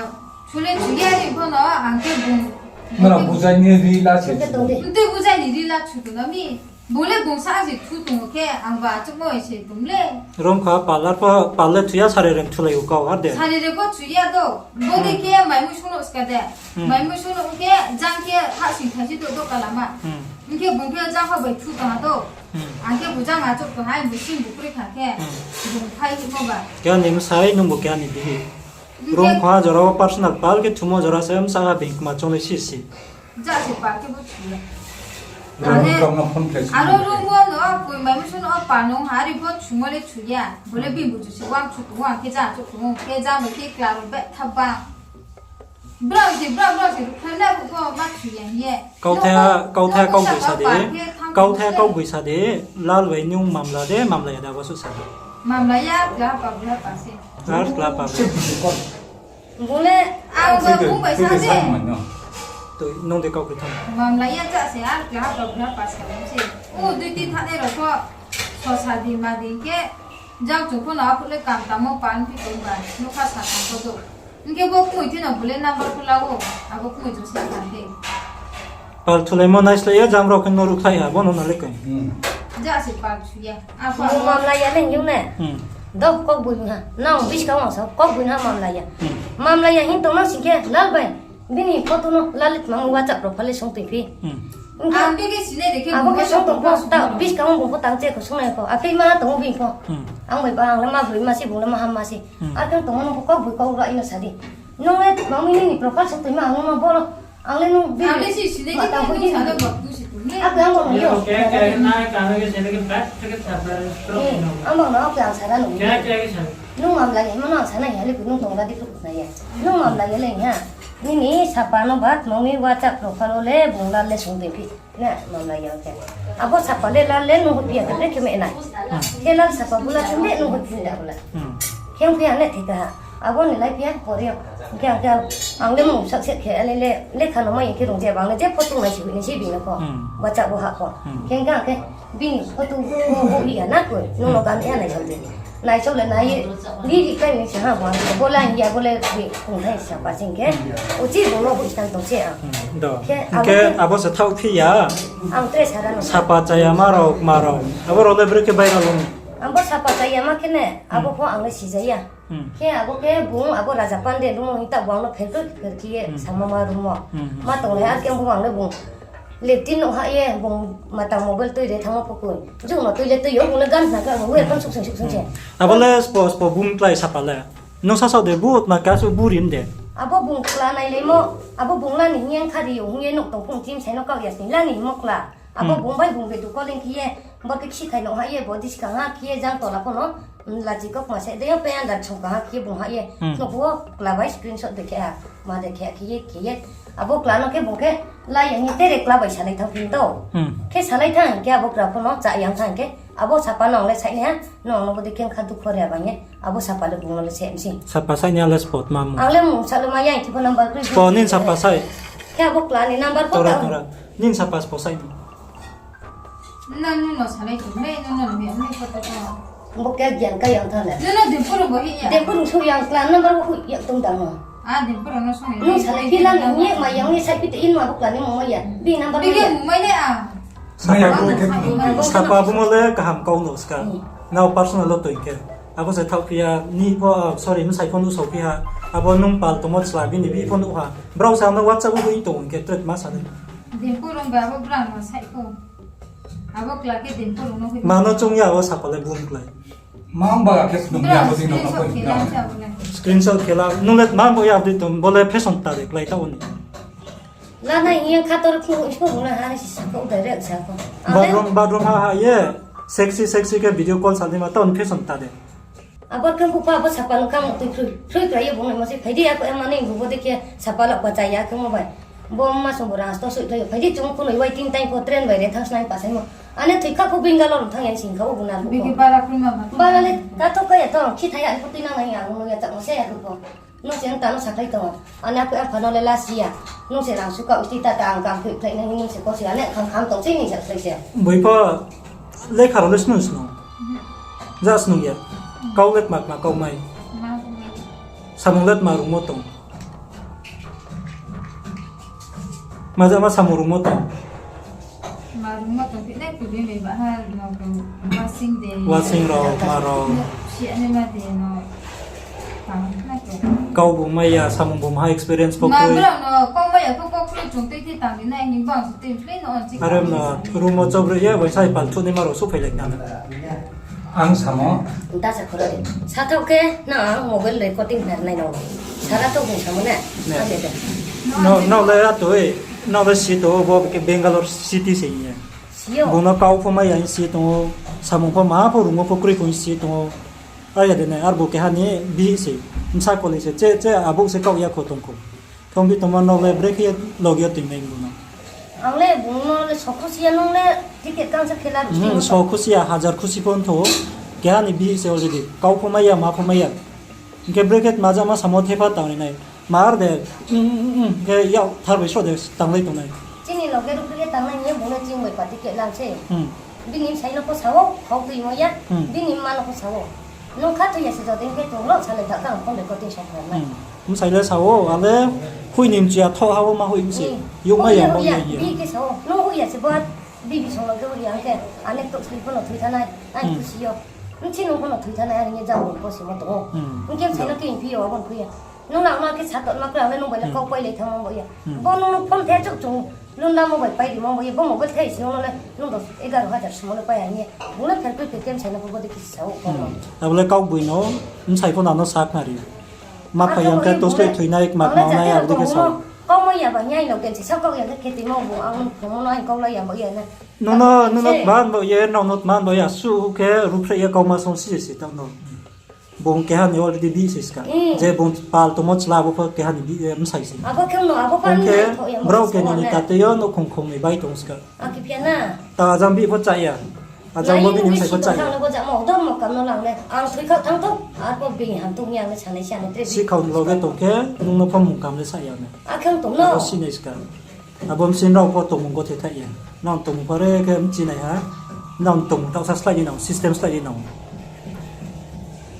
Chu le chuya ni pho no ang khe bung. Nrao bujai ni ri la se. Chu khe tong di. Ntui bujai ni ri la chu tong na mi. Bung le bung sa se thu tong khe, ang ba achouhmo se tong le. Rom kha pal ar pho, pal le thuya sari rem thulai u kau ar de. Sari rem pho thuya do. Bo de khe mai mui sung no ska de. Hmm. Mai mui sung no khe, jang khe, ha sing thai si do, do kalama. Hmm. Hing khe bung khe jang kha bai thu tong ha to. Hmm. Ang khe bu jang achouh tong ha, ang bu sing bu kroi kha khe. Hmm. Bung phai himo ba. Khe ani bsai nung bo khe ani bihih. Hing khe room kha jora wo personal pal khe thumo jora se msa ha bini kma chong le si si. Ja se pa khe bo chu ya. Aro room wo no koi mai musu no pa nung ha ri bo chumo le chu ya. Bole bini bu chu si wang chu tong wang khe ja chu tong khe ja bai khe kla ro be tha ba. Brao se, brao, brao se, ruhkhlai na bo pho ma chu ya hing ye. Kauthai, kauthai kaugboi sa di. Kauthai kaugboi sa di. Lal bai nung mamla de, mamla ya da bo suh sa di. Mamla ya, kla pa, kla pa se. Ar kla pa. Bung le, ang bo bung bai sa se. Tui, nung de kau kri tham. Mamla ya cha se, ar kla pa, kla pa sa se. O, dui tin thanai rao pho, so sa di ma di khe, jang chung pho no aphuh le kam tamo pan phi tong ba, nukha sa tham pho do. Hing khe bo kmoi thino bole number pho la o, abo kmoi chung sna thanng khe. Pal thulaimo naisleh ye jam rao khe no ruhkhlai ha, bo no no le koi. Hmm. Ja se pal chu ya. Abo bo mamla ya le hing ne. Hmm. Do kok bui ha. Nang biskang wo sa kok bui ha mamla ya. Hmm. Mamla ya hing tong nang sing khe lal bai. Bini photo no lalit mang WhatsApp rao pha le sung tui phi. Hmm. Hing khe ang khe khe sinai de khe abo khe sung tong pho ta biskang wo bung pho tang che kho sung nai pho. Aphi ma tong bini pho. Hmm. Ang bai ba ang le ma broi ma si bung le ma ham ma si. Hmm. Ar khe tongmo no kok bui kok ra ino sa di. Nung le mang mi nini profile sung tui ma ang no boro. Ang le nung bini ang le si sinai ma de tang khe pho nung di sa na. Le bak tu si tu ni. Ako ang bang yo. Khe khe na ka na khe se khe plat khe sa bar. Eh, ang bang no ako ang sa ra nung. Khe khe khe sa. Nung mamla ya, mano ang sa nai ya le nung tong ra di phu na ya. Nung mamla ya le ha. Nini sapa no ba, nung ni WhatsApp profile wo le bung lal le sung de phi. Na, mamla ya khe. Abo sapa le lal le nung hoih phi ya khe le khe me nai. Khe lal sapa bula khe le nung hoih phi ya bula. Hmm. Khe ong phi ya le thik ha. Abo ni lai phi ya pore. Khe ang khe ang le mung sak set khe le le lekha no mai khe rung je bang le je photo nai si hoih ni si bini pho. Hmm. WhatsApp wo ha pho. Hmm. Khe ang khe bini photo bo bo ya na ko. Nung no gan ya nai sam de. Nai chau le nai ye, ri ri kai ni se ha, bo, bo la hing ya, bo le ri kung thai sapa sing khe. Uchi bo no bu stang tong se ang. Hmm, do. Khe abo khe abo se thaoh phi ya. Ang tre sara no. Sapa chaya ma rao, ma rao. Abo rao le bre khe bai rao lo. Ang bo sapa chaya ma khe ne, abo pho ang le si ja ya. Hmm. Khe abo khe bung, abo raja pande rumo hing ta bo ang no pher khe, pher khe ye, hmm, sama ma rumo. Hmm, hmm. Ma tong le ar khe bung ang le bung. Leptin no ha ye, bung matang mobile tui de thangmo pho koi. Jung no tui le tui yo, bung le gan na ka, bung le kan suk sung suk sung se. Hmm. Abo le spo, spo bung klái sapa le. Nung sa sao de bu, ma ka su bu rim de. Abo bung kla nai le mo, abo bung la ni hing ye kha ri yo, hing ye nuk tong phung tim sai no kau ya sni la ni mo kla. Abo, hmm, bung bai bung be du ko leng khe ye, bo khe khi khai no ha ye, bo dis ka ha khe ye jang tola pho no. Lachi kok ma se de yo pe andar chung ka ha khe bung ha ye. Hmm. Snoh phuh wo kla bai screenshot de khe ha. Ma de khe khe ye khe ye. Abo kla no khe bung khe la ya ni tere kla bai salai thang phin do. Hmm. Khe salai thang khe abo kla pho no cha yang thang khe. Abo sapa no ang le sai ni ha. No no bo de khe kha dukho re abang ye. Abo sapa le bung no le se msi. Sapa sai ni ale spot ma mu. Ang le mung sa le ma yang ki pho number kri. Spot nin sapa sai. Khe abo kla ni number pho tora ta. Tora. Nin sapa spot sai ni. Nang nung no salai tong le, nung no nung ya, nung photo ko. Bo khe gian ka yang tha le. Nung no Dimpur bo hi ya. Dimpur sung yang kla number bo hui ya tong dang no. Ah, Dimpur no sung ya. Nung salai phi la ni ye ma yang ni sai phi te in ma bo kla ni mo ma ya. Bi number bi mo ke ya. Mo mai ne a. Sapa bo, sapa bo mo le kaham kau no ska. Hmm. Nao personal lo toi khe. Abo se thaoh phi ya ni bo, ah, sorry, msai phone u sao phi ha. Abo nung pal tongmo chla bini bi phone u ha. Brao sa no WhatsApp u hui tong khe threat ma sa le. Dimpur rong ba abo brang no sai ko. Abo kla khe Dimpur rong no hui. Ma no chung ya abo sapa le bung klái. Ma ang ba khe snung ya abo ding no screenshot khe la. Nung le ma bo ya update tong bo le fashion ta de klái ta oni. La nai hing ye khator khu ispo bung na ha si sa ko direct sa ko. Bathroom, bathroom ha ha ye. Sexy, sexy khe video call sa di ma ta oni fashion ta de. Abo khe bupha abo sapa no kamo tui phrui, phrui prai ye bung nai ma se phai di ako em mani bung bo de khe sapa la pa chaya khe mo bai. Bo ma song bo rang sto soi thai phai di chung khunoi waiting time pho train bai re thang snai pa sai mo. Ane thoi kha pho Bangalore thang yang sing kha o bung na. Bigi bara khui ma ma. Bara le ka tho ka ya tho khi thai ya pho tui nang nai ya bung no ya chak mo se ya pho. Nung se nung ta no sakhlai tong. Ane ako em pha no le la si ya. Nung se rang su ka usti ta ta ang kam phui phlai nai nung se ko se ane kham kham tong se ni sakhlai se. Boi pho lekha rao le snung snung. Ja snung ya. Kau le tma tma kau mai. Samung le tma rungmo tong. Ma ja ma samung rungmo tong. Ma rungmo tong phi nai phi bini ba ha no ko wasing de. Wasing rao, ma rao. Si ane ma de no. Kau bung mai ya, samung bung ha experience pho kroi. Ma brao no kau mai ya pho kau kroi. Tong tei tei tang di nai, ni bang se tei plei no, chik. Are na, room wo chobroi ye, bai sai pal thu ni ma rao souhphai lai na. Ang samo. Da sa khoro de. Sa thao khe, na ang mobile recording khe nai no. Sara to bung samo na. Ne. Ade de. No, no le atoi, no le si to, bo ke Bangalore city se ye. Si yo. Bung no kau pho mai ya si tong o, samung pho ma pho rung pho kroi pho si tong o. Are ya de nai, ar bo keha ni bihih se. Bsa koli se, che, che, abo se kau ya kho tong kho. Thong bi tongma no le brekhe loge yo tui mai bung no. Ang le bung no le so khusi ya nung le ticket kang sa khela. Hmm, so khusi ya, hajar khusi pho ntho. Keha ni bihih se already. Kau pho mai ya, ma pho mai ya. Hing khe brekhe ma ja ma samo thepha tang ri nai. Mar de, hmm, hmm, hmm, hmm. Khe yag thar bai so de tang lai tong nai. Chini loge ruh khe tang nai ni bung no ching bai pa ticket lang se. Hmm. Bini bsai no pho sa o, khau tui mo ya. Hmm. Bini mma no pho sa o. Nung kha tui ya se jodi khe tong lo, sa le da kang phone recording sa kha nai. Hmm. Bsai le sa o, ale hui ni mchi ya tho ha o ma hui msi. Hmm. Yag mai ya, hui ya, ma hui ya, ya. Bi khe sa o. Nung hui ya se bo, bi bi song lo khe hui ya, ang khe, ane to sli pho no thui tha nai, ang khusi yo. Mchi nung pho no thui tha nai, ang ni jang bo pho si mo tong o. Hmm. Ang khe bsai no khe phi yo, abo phui ya. Nung nang ma khe sa tong ma kra, ang le nung bai le kau pai le thang mo bo ya. Hmm. Bo nung no phone the chuk chung. Lun lamo bai pai rimo bo ye, bo mobile thai sing no le, nung dos egaro hajar simo le pai ya hing ye. Bung le pherkri pherkri bsai no pho bo de kisi sa o, bo no. Hmm. Abo le kau boi no, bsai pho nang no sa khna ri. Ma phai yang khe to slei thoi nai, ma khna nai, abo de khe sa o. Kau mai ya ba hing ye, ai no tensi sa kau yang khe khe timo bung, ang nung phung no ai kau lai ya bo ye na. Nung no, nung no tman bo ye, nung no tman bo ye, su khe ruhphreh ye kau ma song si si tang no. Bung keha ni already bihih se ska. Hmm. Je bung pal tongmo chla abo pho keha ni bihih, eh, bsai se. Abo khe no, abo pho bung khe nai tho ya, brao khe nini tatei yo nouhkhong khong ni bai tong ska. Aki pia na. Ta ajang bihih pho cha ya. Ajang bo bini bsai pho cha ya. Bo jamo, dormo kam no lang le. Ang thoi kha thang tho. Ar bo bini ham tong ya le sanai sanai tre. Si khau ni loge tong khe, nung no pho mung kam le sa ya ne. Akhe tong no. Abo si nai ska. Abo bsing rao pho tongmung gothe thaih ya. Nang tongmung pho re khe bchi nai ha. Nang tongmung taoh sa slái di nang, system slái di nang.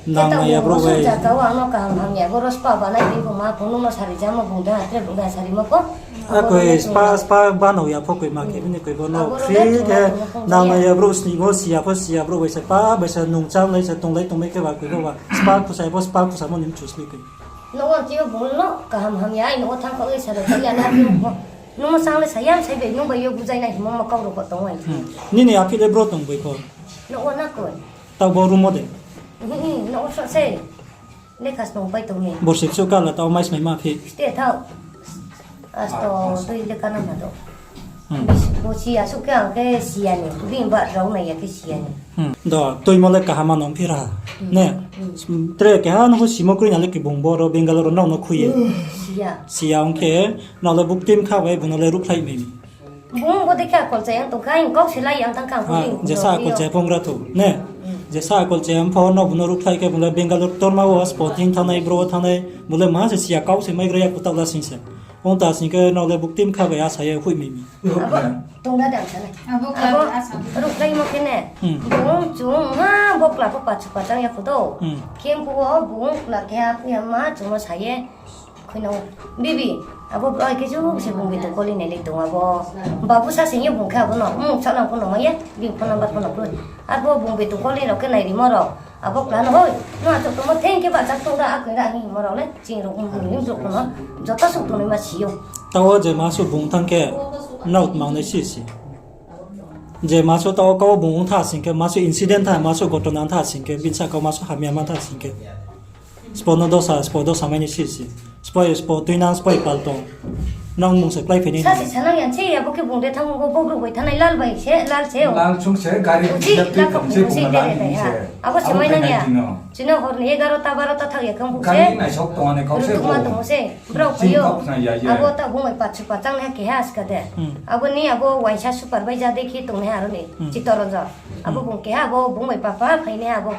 Nang nai ya brouh bai. Jaka o ang no kaham hamya, bo ro spa banai di, bung ma phung nung no sari jamo, bung da tre bung da sari mo pho. Akoi spa, spa banao ya pho koi ma khe, bini koi bo no free khe nang nai ya brouh sni bo, si ya pho si ya brouh bai se pa, bai se nung cham lai se tong lai tong mai khe ba koi bo ba. Spa khusa ya pho, spa khusa mo ni mchu sni koi. Nouh wo tui yo bung no kaham hamya, ai nouh wo thang khaoh ye sa rao ya na, nung no sang le sa ya, sai bai nung bai yo bujai nai himo ma kau rao pho tong ai. Hmm. Nini aphi le bro tong bai pho? Nouh wo na koi. Taoh bo room wo de? Hmm, hmm, nouh wo so se. Lekha snung pai tong ni. Borsi ksu kala taoh mai smai ma phi? Ste thaoh. Asto tui lekha nang ma do. Hmm. Bo si ya suh khe ang khe si ya ni. Bini ba rao nai ya khe si ya ni. Hmm. Do, tuimo le kaham ma nung phi ra. Hmm. Ne? Hmm. Tre keha nung simo kroi na le khe bung bo ro Bangalore ro nrao no khui ye. Si ya. Si ya ong khe, nrao le buktim kha bai bung no le ruhkhlai mai mi. Bung bo de khe akol chaya tong kha, ang kau se lai ang tang kha. Ah, bung jesa akol chaya phung ra tho, ne? Hmm. Jesa akol chaya pho no bung no ruhkhlai khe bung le Bangalore ktorma wo spot thing thanngnai, bro thanngnai, bung le ma se si ya kau se mai gra ya kutau la sing se. Ong ta sing khe nrao le buktim kha bai asa ye hoih mi mi. Abo tong da dang sa nai. Abo abo kla asa. Ruhkhlai mo khe ne. Hmm. Bung chung ma bo kla pho pachu pachang ya phuto. Hmm. Khe phuh wo bung kla khe a phuh ya ma chung no sa ye. Khoi no. Bibi. Abo bro ai khe chu se bung bi tong koli nai le tong abo. Babu sa sing ye bung khe abo no. Mung sa nang pho no ma ye. Bini phone number pho no kroi. Abo bung bi tong koli no khe nai rimo ro. Abo kla no hoi, no achouh tongmo theng khe bahcha tong da, akoi da hing himo rao le, ching rao, um, um, um, rao no, joto suh tongnaima si ou. Taoh wo je ma suh bung thanng khe, nrao tmang nai si si. Je ma suh taoh wo kau bung ong tha sing khe, ma suh incident tha, ma suh ghotona tha sing khe, bini sahka wo ma suh hamya ma tha sing khe. Spo no dosa, spo dosa mai ni si si. Spoi, spo tuinang, spoi pal tong. Nang mung se klái phai nai. Sa se sanang ya, se abo khe bung de thanng bo, bo brouh bai thanai lal bai se, lal se o. Lal chung se, gari uji, ya tui lal kong se, bung se, lal de de ya. Abo se mai nang ya. Chini hor ni egarota, barota thang ya khe bung se. Gari naisok tong ne kau se. Rutuma tong se. Brao phaio. Abo ta bung bai pachu pachang nai keha ska de. Hmm. Abo ni abo waisa supervisor de khe tong nai aro ni. Hmm. Chitoranjan. Abo bung keha, abo bung bai papa phai nai abo.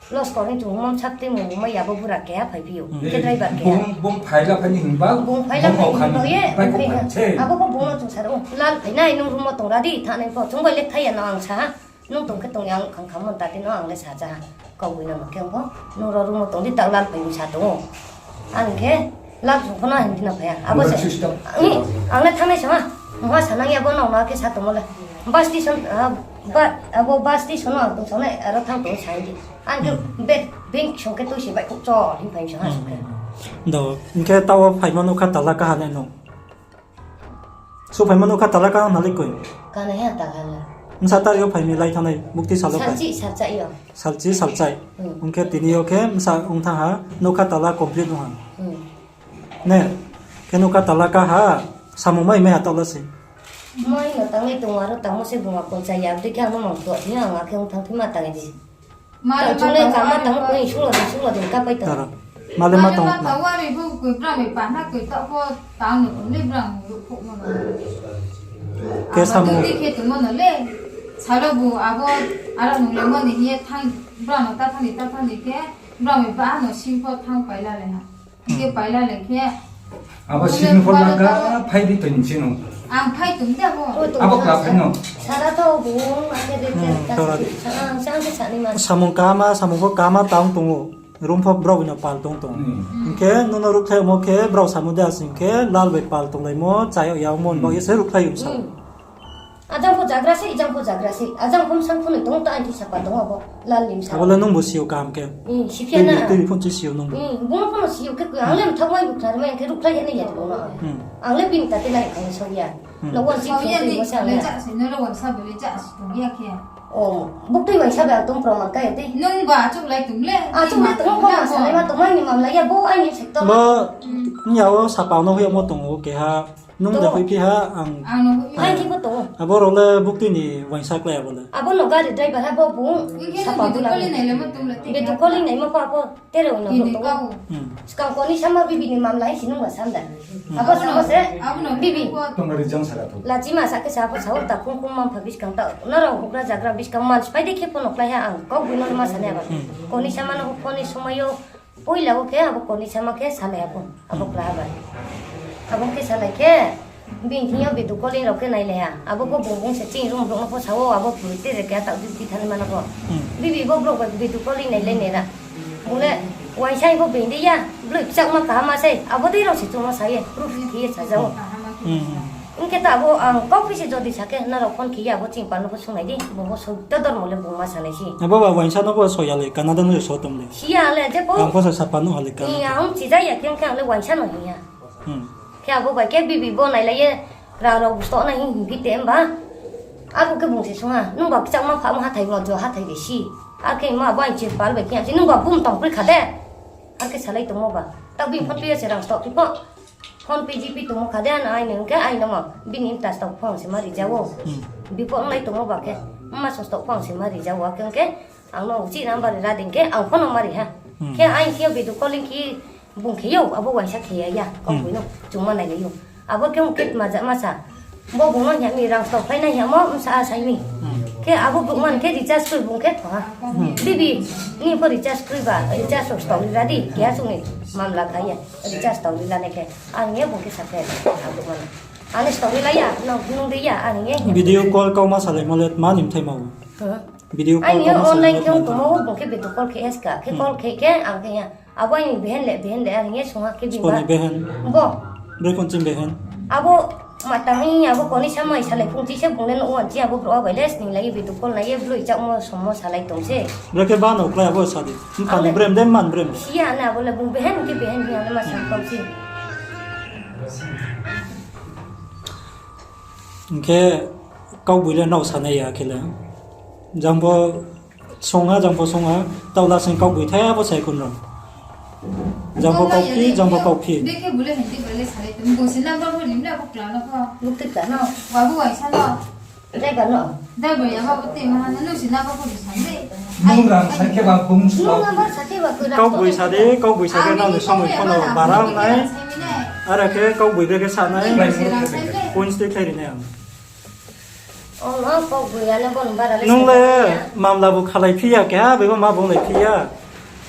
Loskor ni chung mom sak tui mung mai ya bo bura keha phai phi ou. Hmm. Khe driver keha. Bung, bung phai la phai ni himba, bung phai la phai ni himba ye, bai khe khe. Abo pho bung no chung sa rung, lal phai nai, nung room wo tong ra di, thanai pho, chung bai le thai ya no ang sa ha. Nung tong khe tong ya, ang khang kham mon ta di no ang le sa ja ha. Kau boi no ma khe ang pho, nung ro room wo tong di, tak lal phai ni sa tong ou. Ang khe, lal chung pho no hindi no phai ya. Abo se, ang le thanai sa ha. Mha sa nang ya bo no ma khe sa tongmo le. Bus station, ah, ba, abo bus station no ang tong sa nai, aro thang tong sa di. Ang khe bed, bing song khe tui se bai khuh cho, hing phai sa ha song khe. Do, hing khe taoh wo phaimo nuh kha tala kaha nai no. Souhphaimo nougkha tala ka nalai koi. Kanai ha tala le. Bsa tari yo phai mi lai thanngnai, bukti sal wo phai. Salchi, salchai yo. Salchi, salchai. Hmm. Ong khe tini yo khe bsa ong thanng ha, nougkha tala complete ong ha. Hmm. Ne, khe nougkha tala ka ha, samung mai mai ha taoh la se. Mai no tangnai tong aro tangmo se bung a kon chaya, dei khe ang no mang tuah thing ang akhe ong thanng thing ma tang di. Male tang chung le ma kama tang koi sunglo de, sunglo de, kapai tang. Tara. Male ma tang. Male ma tang wari bu koi brang bai pa na koi ta pho tang no koi le brang ruh pho mo no. Khe abo samung. Tui di khe tongmo no le. Salo bu abo aro nung le mo ni ye thang brang no ta thang ni ta thang ni khe brang bai pa no sing pho thang paila le ha. Khe paila le khe. Abo sini pho laka phai di tong sini. Ang phai tong de abo. Abo kla phai no. Sara to bu, ang khe de. Hmm, tora di. Ang sang khe sani ma. Samung kama, samung pho kama tang tong ou. Room pho brao bai no pal tong tong. Hmm. Hing khe nono ruhkhlai mo khe brao samo de asing khe lal bai pal tonglaimo, chayag yag mo, hmm, bo ye se ruhkhlai ong sa. Hmm. Ajang pho jagra se, ijang pho jagra se. Ajang pho bsang phunoi tong ta, aini sapa tong abo. Lal ni bsa. Abo le nung bo si ou kaham khe. Hmm, si phi ya na. Tui, tui phone chi si ou nung bo. Hmm, bung no phone si ou khe, ang le mthak mai bukthar mai, ang khe ruhkhlai ya ni ya tong no. Hmm. Ang le bini ta te nai ang so ya. Hmm. No wan si phone ya ni, tui mo sa le ya. Ja si, no le wan sa bo le ja si tong ya khe. O, buktui bai sa ba tong proman ka ya te. Nung ba achuk lai tong le. Achuk lai tong, proman sa lai ma tong, aini mamla ya, bo aini sector. Bo, hmm, ni ya o sapa no hoih mo tong ou keha. Nung de hoih phi ha, ang. Ang no hoih. Ang khe bo tong. Abo rao le buktui ni uaingsa klái abo le. Abo no gari driver ha bo bung. Sapa bu la. Video calling nai le ma tong le. Video calling nai ma pha bo. Tere no tong. Hmm. Skang koni sama bibi ni mamla hai si nung ba sam da. Hmm. Abo samo se. Abo no bibi. Tong ri jang sara tong. Lachi ma sa khe sa pho sa o ta khung khung man pha biskang ta. Nrao houhgra jagra biskang man spai de khe pho no klái ha ang. Kau bui no ma sa nai abo. Hmm. Koni sama no koni somoi yo. Poila wo khe abo koni sama khe salai abo, abo kla bai. Abo khe salai khe, bini thing yo video calling rao khe nailai ha. Abo pho bung bung se chini room brouh no pho sa o, abo purite je keha taoh duty thani mano pho. Hmm. Bibi bo brouh bai video calling nailai nai ra. Bung le, uaingsa pho being de ya, bloi kchakma kaham ma sei, abo dei rao se chung no sa ye, proof khe ye sa ja o. Hmm. Hing khe ta abo ang kauphi se jodi sa khe, nrao phone khe ya, abo chini pal no pho sungnai di, bo pho soi to dormo le bung ma sanai se. Abo ba uaingsa no pho soi ya le, Canada no so tong le. Si ya le, je pho. Ang pho sa sapa no ha le Canada. Iya, ang chija ya khe, ang khe ang le uaingsa no hing ya. Hmm. Khe abo bai khe bibi bo nailai ye, rang rao busto na hing hing phi te himba. Abo khe bung se sung ha, nung ba kchakma phamo hathai mo jo hathai de si. Ar khe ma abo ang chini pal bai khe ang se, nung ba bum tong pri kha de. Ar khe salai tongmo ba. Taoh bini phone pay yo se rang stoh phi pho. PhonePe GPay tongmo kha de, ano aini hing khe aini mo bini mta stoh phone se ma ri ja o. Hmm. Bipho onglai tongmo ba khe, mma so stoh phone se ma ri ja o, akhe hing khe ang no uchih number ra dei khe ang phone no ma ri ha. Hmm. Khe aini khe video calling khe bung khe yo, abo uaingsa khe ya ya, hmm, kau boi no chungma nailai ou. Abo khe ong khe tma ja ma sa. Bo bung no hing ya mi rang stoh phai nai hing ya mo, bsa a sai mi. Hmm. Khe abo brouh man khe recharge kroi bung khe tho ha. Hmm. Bibi, ni pho recharge kroi ba, recharge rao stoh ri ra di, keha chung ni mamla kha ya. Recharge stoh ri la nai khe. Ang ye bung khe sa khe, abo man. Ang ni stoh ri la ya, nung, nung de ya, ang ye. Video call kau ma salaimo le tma ni mthai ma o. Huh? Video call kau ma salaimo le tma ni. Aini online khe tongmo, bung khe video call khe eska, khe call khe khe, ang khe ya. Abo aini behen le, behen le, ang ye sung ha khe bini ba. Sbo ni behen? Bo. Bre kon chini behen? Abo ma tang hing, abo koni sama salai phung chi se bung le nouh wan chi, abo brouh bai le sning lai ye video call nai ye bloi chakmo sommo salai tong se. Bre khe ba no klái abo sa di. Mpha ni brem de man brem. Si ya na abo le bung behen khe behen hing ya le ma sa kau si. Hing khe kaugboila nrao sanai ya khe le. Jang pho song ha, jang pho song ha, taoh la sing kaugboi thai abo sai khun rao. Jang pho kauphi, jang pho kauphi. Brekhe bule hindi bule salai tong. Bo se number pho rim le abo kla no pho. Bukti kla no. Wa bo waisa no. Driver no. Driver ya ba bo te ma ha no, nung se number pho rim san de. Nung rang sa khe ba bung sa. Nung number sa khe ba kla. Kaugboi sa de, kaugboi sa khe nang ni somoi pho no bara nai. Ara khe kaugboi brekhe sa nai. Points tei khlai ri nai ang. Nung le mamla bu khalai phi ya, keha bebo ma bung lai phi ya.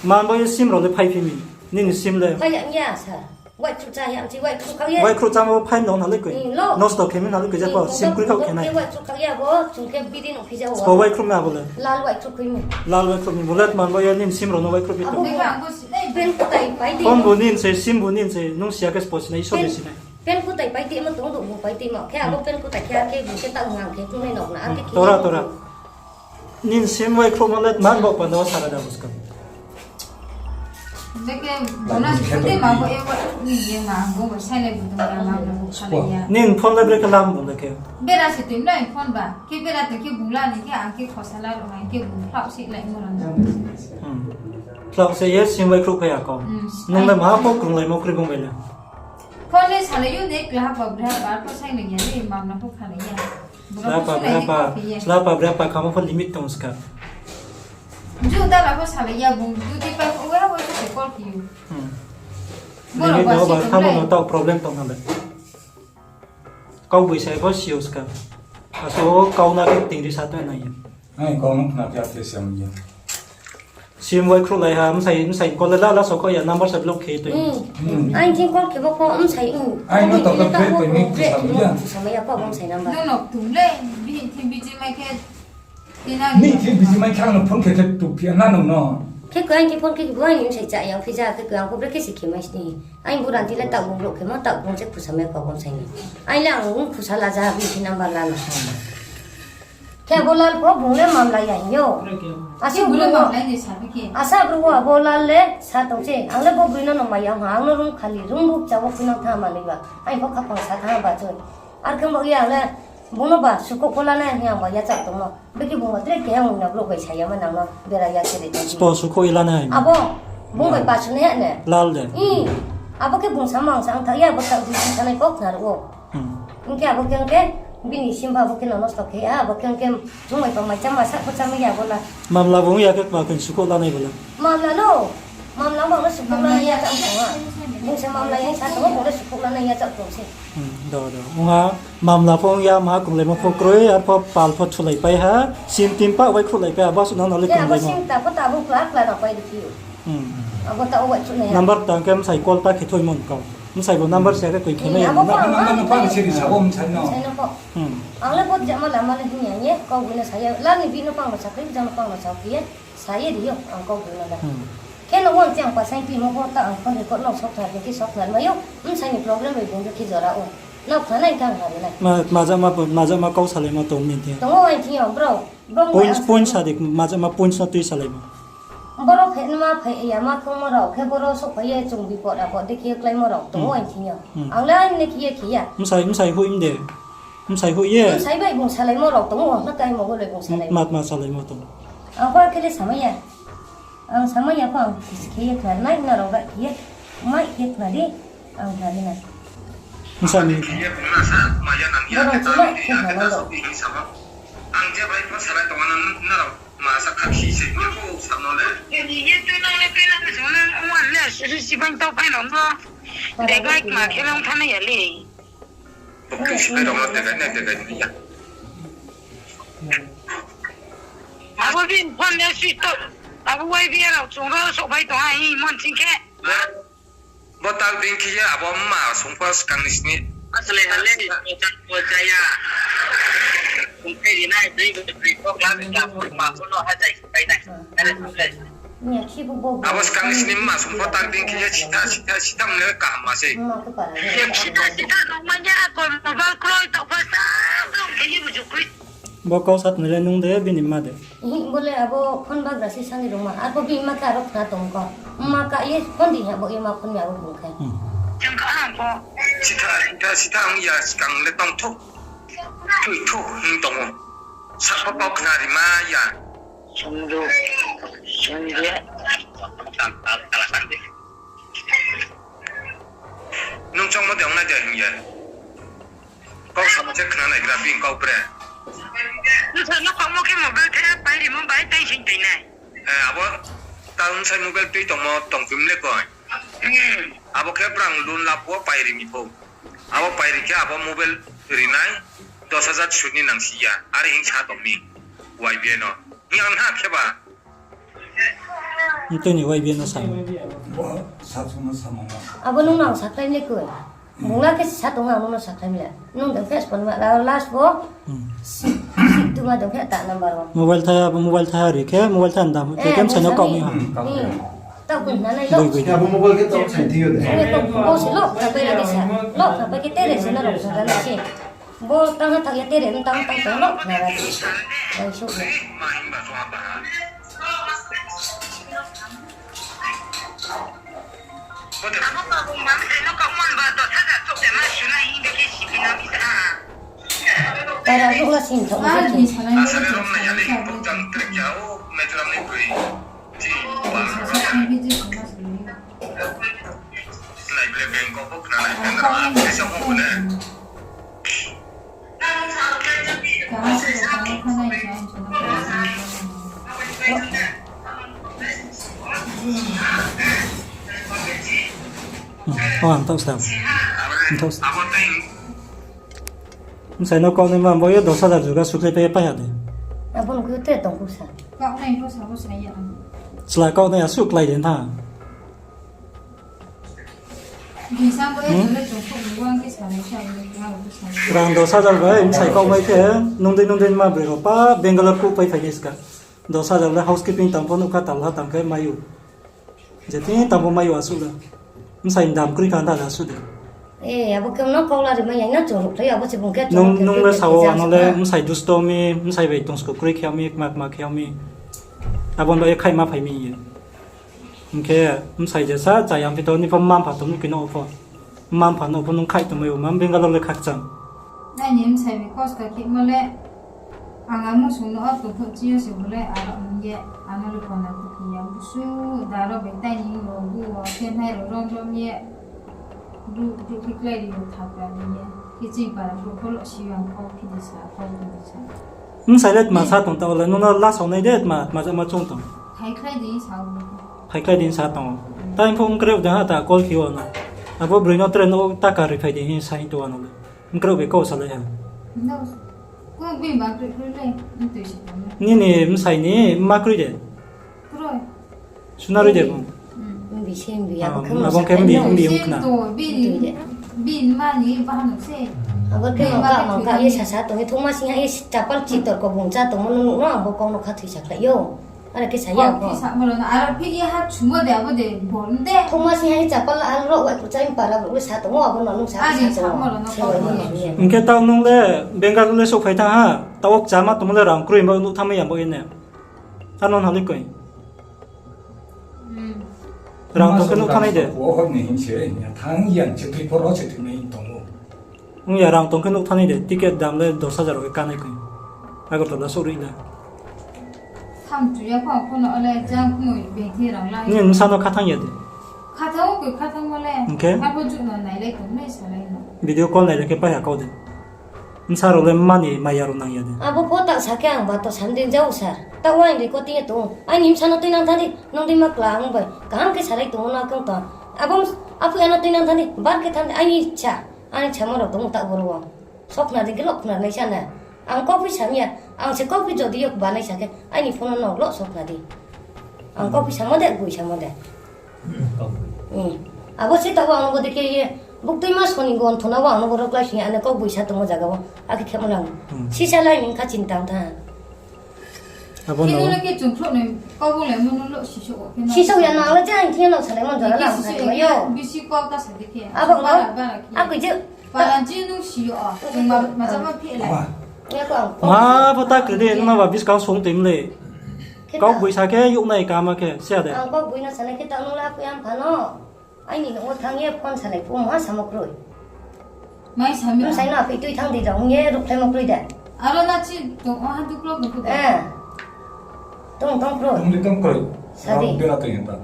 Man bo ye sim rao le phai phi mi. Nini sim le. Phai ya, ya, sir. Waihkhruh chá ya, ang chi waihkhruh kha ye. Waihkhruh chámo phai no nalai koi. Nosto khe mi nalai koi, je pho sim kri khau khe nai. Waihkhruh kha ya bo, chung khe bidi no phi ja o. Sbo waihkhruh mi abo le. Lal waihkhruh khe mi. Lal waihkhruh mi bo le, man bo ye nini sim rao no waihkhruh phi tong. Pen kutai pai di. Phone bu nini se, sim bu nini se, nung siya khe sbo sinai, iso de sinai. Pen kutai pai timo tong do, bu pai timo. Khe abo pen kutai khe, khe bu khe ta ngang khe, kunai nok na, ang khe. Tora, tora. Nini sim waihkhruhmo le tma bo panda wo sara da buskang. Brekhe bona sudi ma bo e wa ni ye ma bo bo sai le bu tong ya ma bo kha le ya. Nini phone le brekhe lam bung le khe. Bera se tui nai phone ba. Khe bera tui khe bung la ni khe ang khe khosa la ro nai khe bung phlak se lai mo ran. Hmm. Phlak se ye sim bai khruh phai ya kau. Hmm. Nung le ma pho krung lai mo kri bung bai le. Phone le sa le yo ne kla ha pa bra ba pho sai le ya le ma na pho kha le ya. Sla pa bra pa, sla pa bra pa kamo pho limit tong ska. Ju da la pho sa le ya bung ju di pa pho wa bo se call ki yo. Hmm. Bo ro limit ba no si ba tong khamo lai. No tau problem tong na le. Kau bui sai pho si yo ska. Aso kau na khe ting ri sa tong na ya. Ai kau no khna phi a khe siam ya. Sim bai khruh lai ha, msai, msai call la, la sokho ya, number sa block khe toi. Hmm. Hmm. Ai jing call khe bo ko msai, hmm. Ai no to ko khe toi mi kusa ya. Kusa ya ko msai number. No no tum le, bi thi bi ji mai khe. Ni khe bi ji mai khe ang no phone khe khe tu phi na no no. Khe ko ai khe phone khe bo ai ni msai cha yang phi ja khe ko ang ko bre khe si khe mai sni. Ai bu ran ti le tak bung block khe mo tak bung se kusa mai ko msai ni. Ai le ang bung kusa la ja bi thi number la no. Khe bo lal pho bung le mamla ya hing yo. Asa bung le mamla ni sa phi khe. Asa bung wo abo lal le sa tong se. Ang le bo bui no no maya ha. Ang no rung khali rung buk cha wo phi no tha ma le ba. Ai pho khaphang sa tha ba chu. Ar khe bo ya le bung no ba sukho pho la nai hing ang ba ya cha tong no. Beki bung ba tre khe ang na bro bai sa ya ma nang no. Bera ya se de tong. Spo sukho i la nai. Abo bung bai pa su ne ne. Lal de. I. Abo khe bung sa mang sa ang tha ya bo ta bung sa nai kok na ro. Hmm. Hing khe abo khe hing khe bini sim ba abo khe no nosto khe, abo khe hing khe chumai tong mai chama sa pho chama ya bo la. Mamla bung ya khe ma khe sukho la nai bo la. Mamla no. Mamla bung no sukho la nai ya cha tong ha. Bung se mamla ya sa tong, bung le sukho la nai ya cha tong se. Hmm, do, do. Ong ha, mamla pho ong ya, ma kung lai mo pho kroi, ar pho pal pho chulai pai ha, sim tim pa wai khruh lai pai ha, abo su no no le kung lai mo. Sim ta pho ta bo kla kla no pai di ki. Hmm. Abo ta o wai chu nai ya. Number tang khe msai call ta khe thoi mon kau. Msai bo number se khe koi khe nai ya. Abo number no pa siri sa bo msai no. Msai no ko. Hmm. Ang le bo jama lama le hing ya ye, kau bui no sa ya. La ni bi no pang no sa khe, jang no pang no sa khe ye. Sa ye ri yo, ang kau bui no da. Hmm. Khe no won chang pa sai pi mo bo ta ang phone record no sok thar khe sok thar ma yo. Msai ni problem bai bung khe jora o. No khna nai kang ha ri nai. Ma, ma jama, ma jama kau salai ma tong ni ti. Tong o ai thi yo, bro. Bro, point, point sa di, ma jama point no tui salai ma. Boro phe nma phe ya ma khong mo rao khe boro sok phai ye chung bipod apod de khe klái mo rao tong o ai thing yo. Hmm. Ang le ai ne khe ye khe ya. Msai, msai hui mde. Msai hui ye. Msai bai bung salai mo rao tong o, na kai mo bo le bung salai. Ma, ma salai mo tong. Ang pho khe le samai ya. Ang samai ya pho ang kisi khe ye khna nai na rao ga khe ye. Mai khe khna di, ang khna di na. Msai ni. Boro chung mai khe khna nai rao. Ang je bai pho salai tong o na, na rao. Ma sa kha si se, ma ko sa no le. Ni ye tu nang le pe na me so na, wan le, si, si bang tau pai no no. De gai ma khe long tha na ya le. Bo khe si pai no no, de gai na, de gai na ya. Abo bin phone le si to. Abo wai bi rao chung ro so bai tong ha, hi mon ching khe. Bo tak ding khe ye abo mma sung pho skang ni sni. Asle hale ni sung chang ko chaya. Sung khe ri nai, dui bo dui ko kla ni ka pur ma ko no ha jai kai nai. Hale sung le. Abo skang ni sni mma sung pho tak ding khe ye sitha, sitha, sitha mle kaham ma se. Sitha, sitha nung ma ya ko mobile kroi tok pho sa, nung khe ye buju kroi. Bo kau sa tong le nung de, bini mma de. Hi, bo le abo phone bagra se sani rung ma. Arpho bini mma khe aro khna tong kho. Mma ka ye phone di ha, bo ye ma phone ya bo bung khe. Hmm. Chang kha ang pho. Sitha, sitha, sitha ang ya skang le tong thou. Thui thou hing tong o. Sa pho pau khna ri ma ya. Sungdu, sungdu. Nung chongmo de ong nai de hing ye. Kau samo khe khna nai gra bini kau bre. Nsa no kau mo khe mobile khe pai rimo bai tai sing tai nai. Eh, abo ta nsai mobile tui tongmo tong phim le koi. Hmm. Abo khe brang loan lab wo pai ri mi pho. Abo pai ri khe abo mobile ri nai dos hajar sut ni nang si ya. Are hing sa tong mi. Y B N no. Hing ang ha khe ba. Ntui ni Y B N no sa. Bo sa chung no sa ma. Abo nung nang sa tai le koi. Bung la khe sa tong ang nung no sakhlai mle. Nung deng phe spon ma la last bo. Hmm. Si, si tu ma deng phe ta number wo. Mobile thaya, mobile thaya ri khe, mobile thaya dam. Eh, khe msai no kau mi ha. Hmm. Tau kun na nai lo. Bui, bui. Ya, bo mobile khe tau sai thiyo de. Bo se lo, na pai la de sa. Lo, na pai khe tere se na lo, na na se. Bo tang ha thak ya tere, tang, tang, tang lo, na ra de. Bai su na. Ma hing ba so ha ba ha. Abo kabung ba msai no kaohman ba dos hajar chouh de ma sunai hing de khe siphi no bisa. Para brouh no sing thaoh. Asa le rom nai ya le, bukchang trek ya o, Mizoram ni broi. Chi, ba, nai ble beng ko buk na nai ble na, khe sa mo ne. Oh, ang taoh sa. Ang taoh sa. Bsai no kaoh nai ma, bo yo dos hajar juga sukhlai pai, pai ha de. Abo no khe tre tong kho sa. Kaoh nai bo sa, bo sa ya. Chla kaoh nai asuh klái de tha. Gisa bo e Hmm? jole tong kho ni wang khe sa nai sa, ya, ya, bo sa. Rang dos hajar bai bsai kaoh mai khe, nung dei nung dei ma broi rao pa Bangalore kuh pai phai ni ska. Dos hajar le housekeeping tang pho nuh kha, talha tang khe mai ou. Je tini tang pho mai ou asuh le. Bsai ni dam kroi kha ta le asuh de. E, abo khe no kaula ri mai ya, na choro khlai, abo se bung khe choro Nung, khe nung khe le khe sao khe ano le jasa. Bsai dusto mi, bsai bai tong sko kroi khe mi, kma kma khe mi. Abo no ye khai ma phai mi ye. Hing khe bsai je sa, chaya phi to ni pho mma mpha tong ni koi no pho. Mma mpha no pho nung khai tongmai ou, ma Bangalore le khakchang. Nai ni bsai bai kos ka khemo le, ang a musung no o tongthouh chi yo se bo le, aro hing ye, ano le kona tongphi ya, busu, daro bai tai ni wo, bu wo, khe nai rao rom rom ye, bru, bru khe klái ri yo thapra ni ye, khe ching para brouh pho lo si yo ang kau khe di sa, kau khe di sa. Bsai le tma sa tong ta o le, nung no lasao nai de, tma, tma jama choung tong. Phaikhlai di sa o. Phaikhlai di sa tong. Time phone kreuh de ha ta call khe o no. Abo broi no tre no ta kari phai di hing sa hing tong ano le. Mkreuh bai kau salai ha. No. Ko bini ba kroi kroi le, ntui si tong. Nini bsai ni mma kroi de? Kroi. Suna roi de bung? Mbi se mbi, Ah, abo khe abo khe mbi, mbi ong khna. Ntui de. Bini mma ni bahan se. Abo khe Bini mma ka khe mang ka thoi ye ni. Sasa tong ye thongma sing ha ye chapal chitor ko bung cha tongmo no nuh no abo kau no khathoi sakhlai yo. Are khe sa ya Kau bo. Khe samo lo no, aro phi ye ha chumo de abo de bor de. Thongma sing ha ye chapal al ro wai kuchai para bo sa tong o abo no nung sa Ani sa tong o. Samo lo no Se kau wai no no. Hing khe taoh nung le Bangalore le souhphai thanng ha, taoh wo kchama tongmo le rang kroi ba nuh thanngmai ya bo ye ne. Ano na le koi. Hmm. Rang tong khe nuh thanngnai de. Wo hor ni hing se, ya thang yang se thui poro se thui nai tong o. Ong ya, rang tong khe nuh thanngnai de, ticket dam le dos hajar rao khe kanai koi. Agartala souh ri le. Tham chu ya pho, pho no le jang kmui beng thi rang lai. Nini bsa no khathang ya de. Khathang o koi khathang mo le. Hing khe? Arpho juh no nailai tong nai salai no. Video call nailai khe pai ha kau de. Bsa rao le mma ni maya rao nang ya de. Abo pho ta sa khe ang ba to sandin jau sa. Ta wa ang recording ye tong. Aini bsa no tuinang tha di. Nung dei ma kla ang bai. Kaham khe salai tong o na kong tong. Abo ms-, aphuh ano tuinang tha di. Bar khe tham di. Aini cha. Aini chamo rao tong ta boro wo. Sokna di gelo khna nai sa na. Ang kauphi sa mi ya. Ang se kauphi jodi yok ba nai sa khe. Aini phone no gelo sokna di. Ang kauphi samo de, boi samo de. Hmm. Abo se taoh ang bo de khe ye, buktui ma soni gon thona wa ang bo rok lai sing ane kok boi sa tongmo jaga wo. Akhe khemo lang. Hmm. Sisa lai ning kha chinta tha. Abo no. Khe no le khe chung throh noi, kau bo le mo no lo sisouh o khe no. Sisouh ya no, ang le jang khe no salai mon jora Khe lang sisouh khe yo. Bisi kau ta sa de khe. Abo no. Bara, bara khe. Ako je. Para ji nung si yo. Chung ma, ma jama phi le. Ma. Ya ko ang. Ma pho ta kri de, nung ba bis kau song tim le. Khe Kau ta. Boi sa khe, yuk nai kama khe, siya de. Ang kau boi no sanai khe ta nung la phu yang pha no. Aini nouh wo thanng ye phone salai phu, mha samo kroi. Mai sami Bsai no aphi tui thanng di rao hing ye ruhkhlaimo kroi de. Aro na chi tong o ha duklo duklo de. Eh. Tong tong kroi. Tong di tong kroi. Sadi. Rao bera tong yang ta.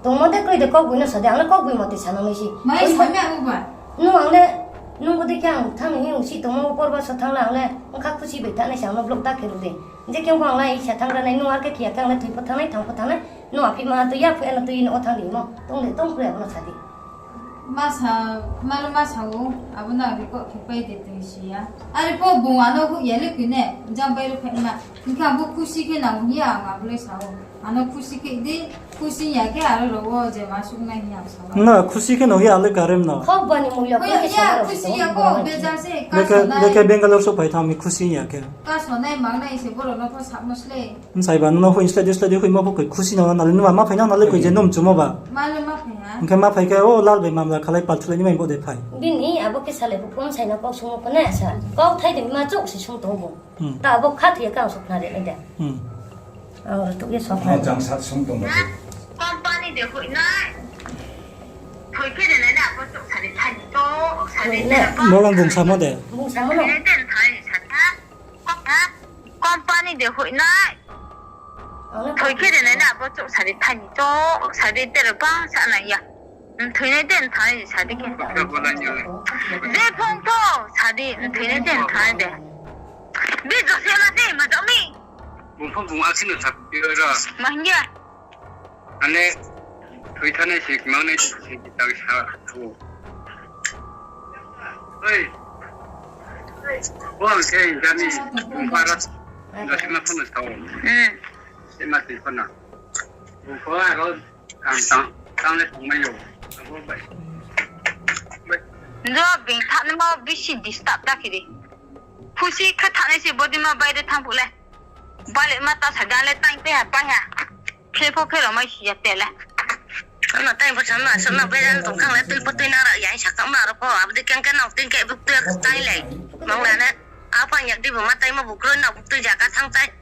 Tongmo de kroi de kau boi no sa de, ang le kau boi mo tui sa nang nai si. Mai Oi, sami ang ba. Nung ang le, nung bo de khe ang thanng ni hing si tongmo por ba so thanng la ang le, ang kha khusi bai thanng nai si ang no block ta khe ru de. Je khe ang le sa thanng ra nai, nung ar khe khe ya khe ang le thoi pho thanng nai, thang pho thanng nai. Nung aphi ma tui ya phu ano tui no o thanng di mo. Tong de, tong kroi abo no sa di. Ma sa, ma le ma sa o, abo no ang record khe pai de tui si ya. Are pho bung ano hoih ya le koi ne, jang bai le phai ma. Hing khe ang bo khusi khe nang hing ya ang abo le sa o. Ano khusi khe di, khusi ya khe aro rao wo je ma suh nai hing ya ang sa o. Na, khusi khe no ya le karem no. Khau bani mui ya Hoih ya, khusi ya, sa khusi ya ko, bejal se, Leke, kaso nai. Leke Bangalore souhphai thanng mi khusi ya khe. Kaso nai mang nai se borok no pho samo sle. Bsai ba nung no hoih sle di, sle di, hoih ma pho koi khusi no na le nung ma phai nang na le koi je nung chumo ba. Ma le ma phai ha. Hing khe ma phai khe, o lal bai mamla khalai pal thulai ni mai bo de phai. Bini abo khe salai phu phone sai no kau sumo pho na sa. Kau thai de ma chouh se sung tong bo. Hmm. Ta abo kha thoi ya khe ang sokna ri nai de. Hmm. Ang rutuk ye sokna. Ang jang sat sung tong ba. Company de hoih nai. Thoi khe de nai na, abo chouh sari thani to, sari. Bo bung samo de. Bung samo no. Thoi nai de thai sari ha. Ha? Company de hoih nai. Thoi khe de nai na, abo chouh sari thani to, sari tero bang sa nai ya. Thoi nai de thai sari khe. De phung pho, sari thoi nai de thai de. Bi jose ma de, ma jami. Bung pho bung akheno sa pi ra. Ma hing ya. Ane, thoi thanai se, mang nai se, tang sa, o. Oi. Bo ang se, jani, bung para, jasi ma phone sa, o. Hmm. Se ma se phone. Bung para, ang tang, tang le tang mai yo. Abo bai. Bai. Jo, bini thanai ma bisi disturb ta khe di. Khusi khe thanai se, body ma baire thang phuh le. Bale ma ta sa, jale tang pe ha, pai ha. Khe pho khe rao mai si ya te le. Ano tang pho sa ma, so na bai jan tong khang le, tui pho tui na ra ya, sa kang ma ro pho, abo de keng keng nao tin khe buk tui tang le. Mang la ne, a pha yak di bo ma tang ma buk roi na buk tui ja ka thang tai.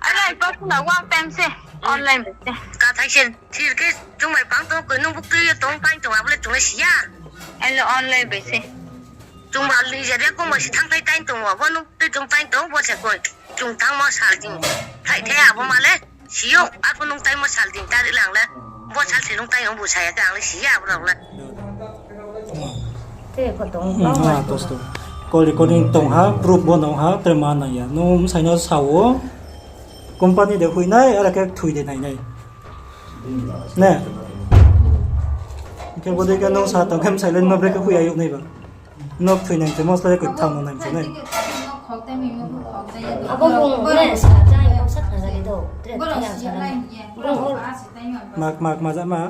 Are ai pa kuna one time se, online bai se. Ka thai se, thir khe, chung bai pang tong, koi nung buk tui yo tong, pang tong, abo le chung le si ya. Ai le online bai se. Chung ba li ja de, kong bai si thang tai tai tong, abo nung tui chung tai tong, bo se koi. Chung tangmo sal ding. Thai the abo ma le, si yo, arphuh nung taimo sal ding, tarik lang le. Bo sal se nung tai ong bu sa ya khe ang le si ya, abo rao le. Te pho tong, hmm, tong ha, bai. Tos to. Call recording tong ha, proof bo nong ha, tre ma nang ya. Nung bsai no sa wo, company de hoih nai, are khe thoi de nai nai. Ne? Khe bo de khe nung sa tong khe bsai le no bre khe hoih ya yag nai ba. Nok thoi nai se mosla koi thang no nai se nai. Abo bung ne sa jai, bung sa khna jai do. Tre thang sa nai. Mak, mak, ma ja ma.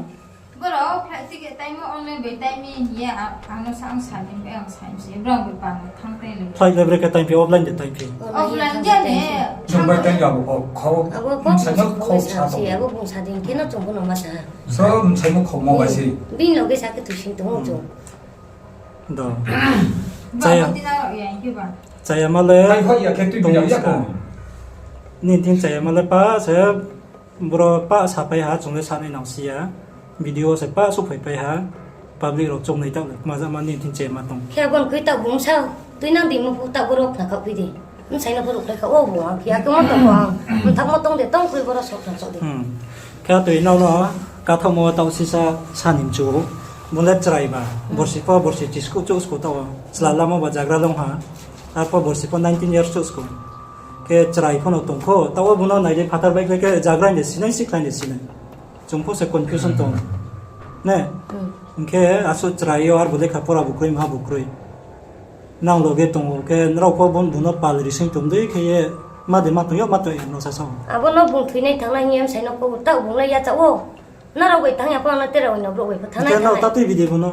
Borok flight ticket taimo online bai taimi hing ye, a-, ano sa ang sa ni bai ang sa ni se. Borok bai pano thang tai le. Flight le bre khe taiphi, offline de taiphi. Offline de ne. Chung bai tang ya bo kho, kho. Abo bung sa, abo bung sa ding khe no chung bo no ma sa. So, bung sa mo kho mo bai se. Bini loge sa khe tuising tong chung. Do. Chaya. Chaya ma le. Nini thing chaya ma le pa se, bro pa sapai ha, chung le sanai nang si ya. Video se pa suhphai pai ha. Public rao chung nai taoh le, ma ja ma nini thing chaya ma tong. Khe bon khui taoh bung sa, tuinang di mo phu taoh boro khna khaoh phi di. Bsai no pho ruhkhlai kha, o bung ang khe, a khe mo tong ang. Mthak mo tong de, tong khui boro sok thang sok di. Hmm. Khe atoi nrao no kathaohmo taoh sisa sa ni mchu. Bung le chrai ba. Hmm. Borsi pho borsi chiskuh chouh skuh taoh o. Chla lamo ba jagra long ha. Arpho borsi pho nineteen years chouh skuh. Khe chrai pho no tong kho. Taoh o bung no nai de phathar bai khlai khe jagra de sinai, sikhlai de sinai. Chung pho se confusion tong. Ne? Hmm. Hing khe asuh chrai yo ar bo lekha pora bo kroi, maha bo kroi. Nang loge tong o khe, nrao pho bon bung no pal rising tong dei khe ye, ma de ma tong yo, ma tong ya no sa sao. Abo no bung thoinai thangnai hing ye bsai no pho, taoh bung le yachaoh o. Nrao bai thanng ya pho, ano tera oino brouh bai pho thangnai. Hing khe nrao ta tuibi de bung no.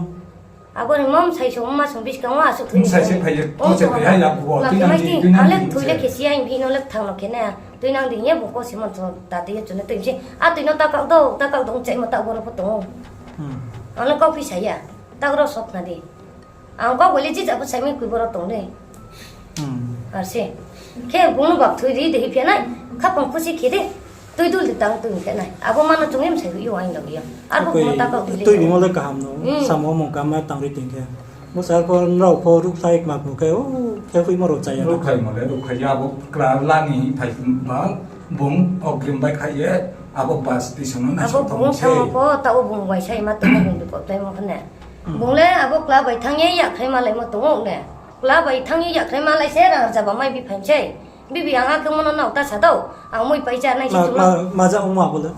Abo ni mom sai song, ma song biskang wo asuh thoi. Bung sai se phai ye, o se phai hai ya, bo tuinang di, tuinang di. Ang le thoi le khe si ya, hing phi no le thang no khe na. Tuinang di hing ye bung ko se mon to, ta tui ye chung le tui se. A tui no ta kau do, ta kau do, hing chaimo ta boro pho tong o. Hmm. Ang le kau phi sa ya, ta ro sok na di. Ang kau bai le jija pho saimai kui boro tong de. Hmm. Ar se. Khe bung no bak thoi ri de hi phi nai. Khaphang khusi khe de. Tui dul de tang tui khe nai. Abo ma no chung em sai hui yo ain lo yo. Ar bo bung no ta kau di le. Tui bimo le kaham no. Hmm. Samo mung kam na tang ri ting khe. Bo sar pho nrao pho ruhkhlai kma phu khe, o, khe hui mo ro chaya. Ruhkhlai mo le, ruhkhlai ya abo kla la ni phai ba, bung ogrim bai khai ye, abo bus station no nai sok thang se. Abo bung samo pho, ta o bung bai sai ma tong o bung duko tai mo khe ne. Hmm. Bung le abo kla bai thanng ye yakhrai malai mo tong ou ne. Kla bai thanng ye yakhrai malai se rang rza ba mai bi phaim sei. Bibi ang akhe mo no nao ta sa dou. Ang moi pai cha nai si chung no. Ma, ma, ma ja ong ma bo le.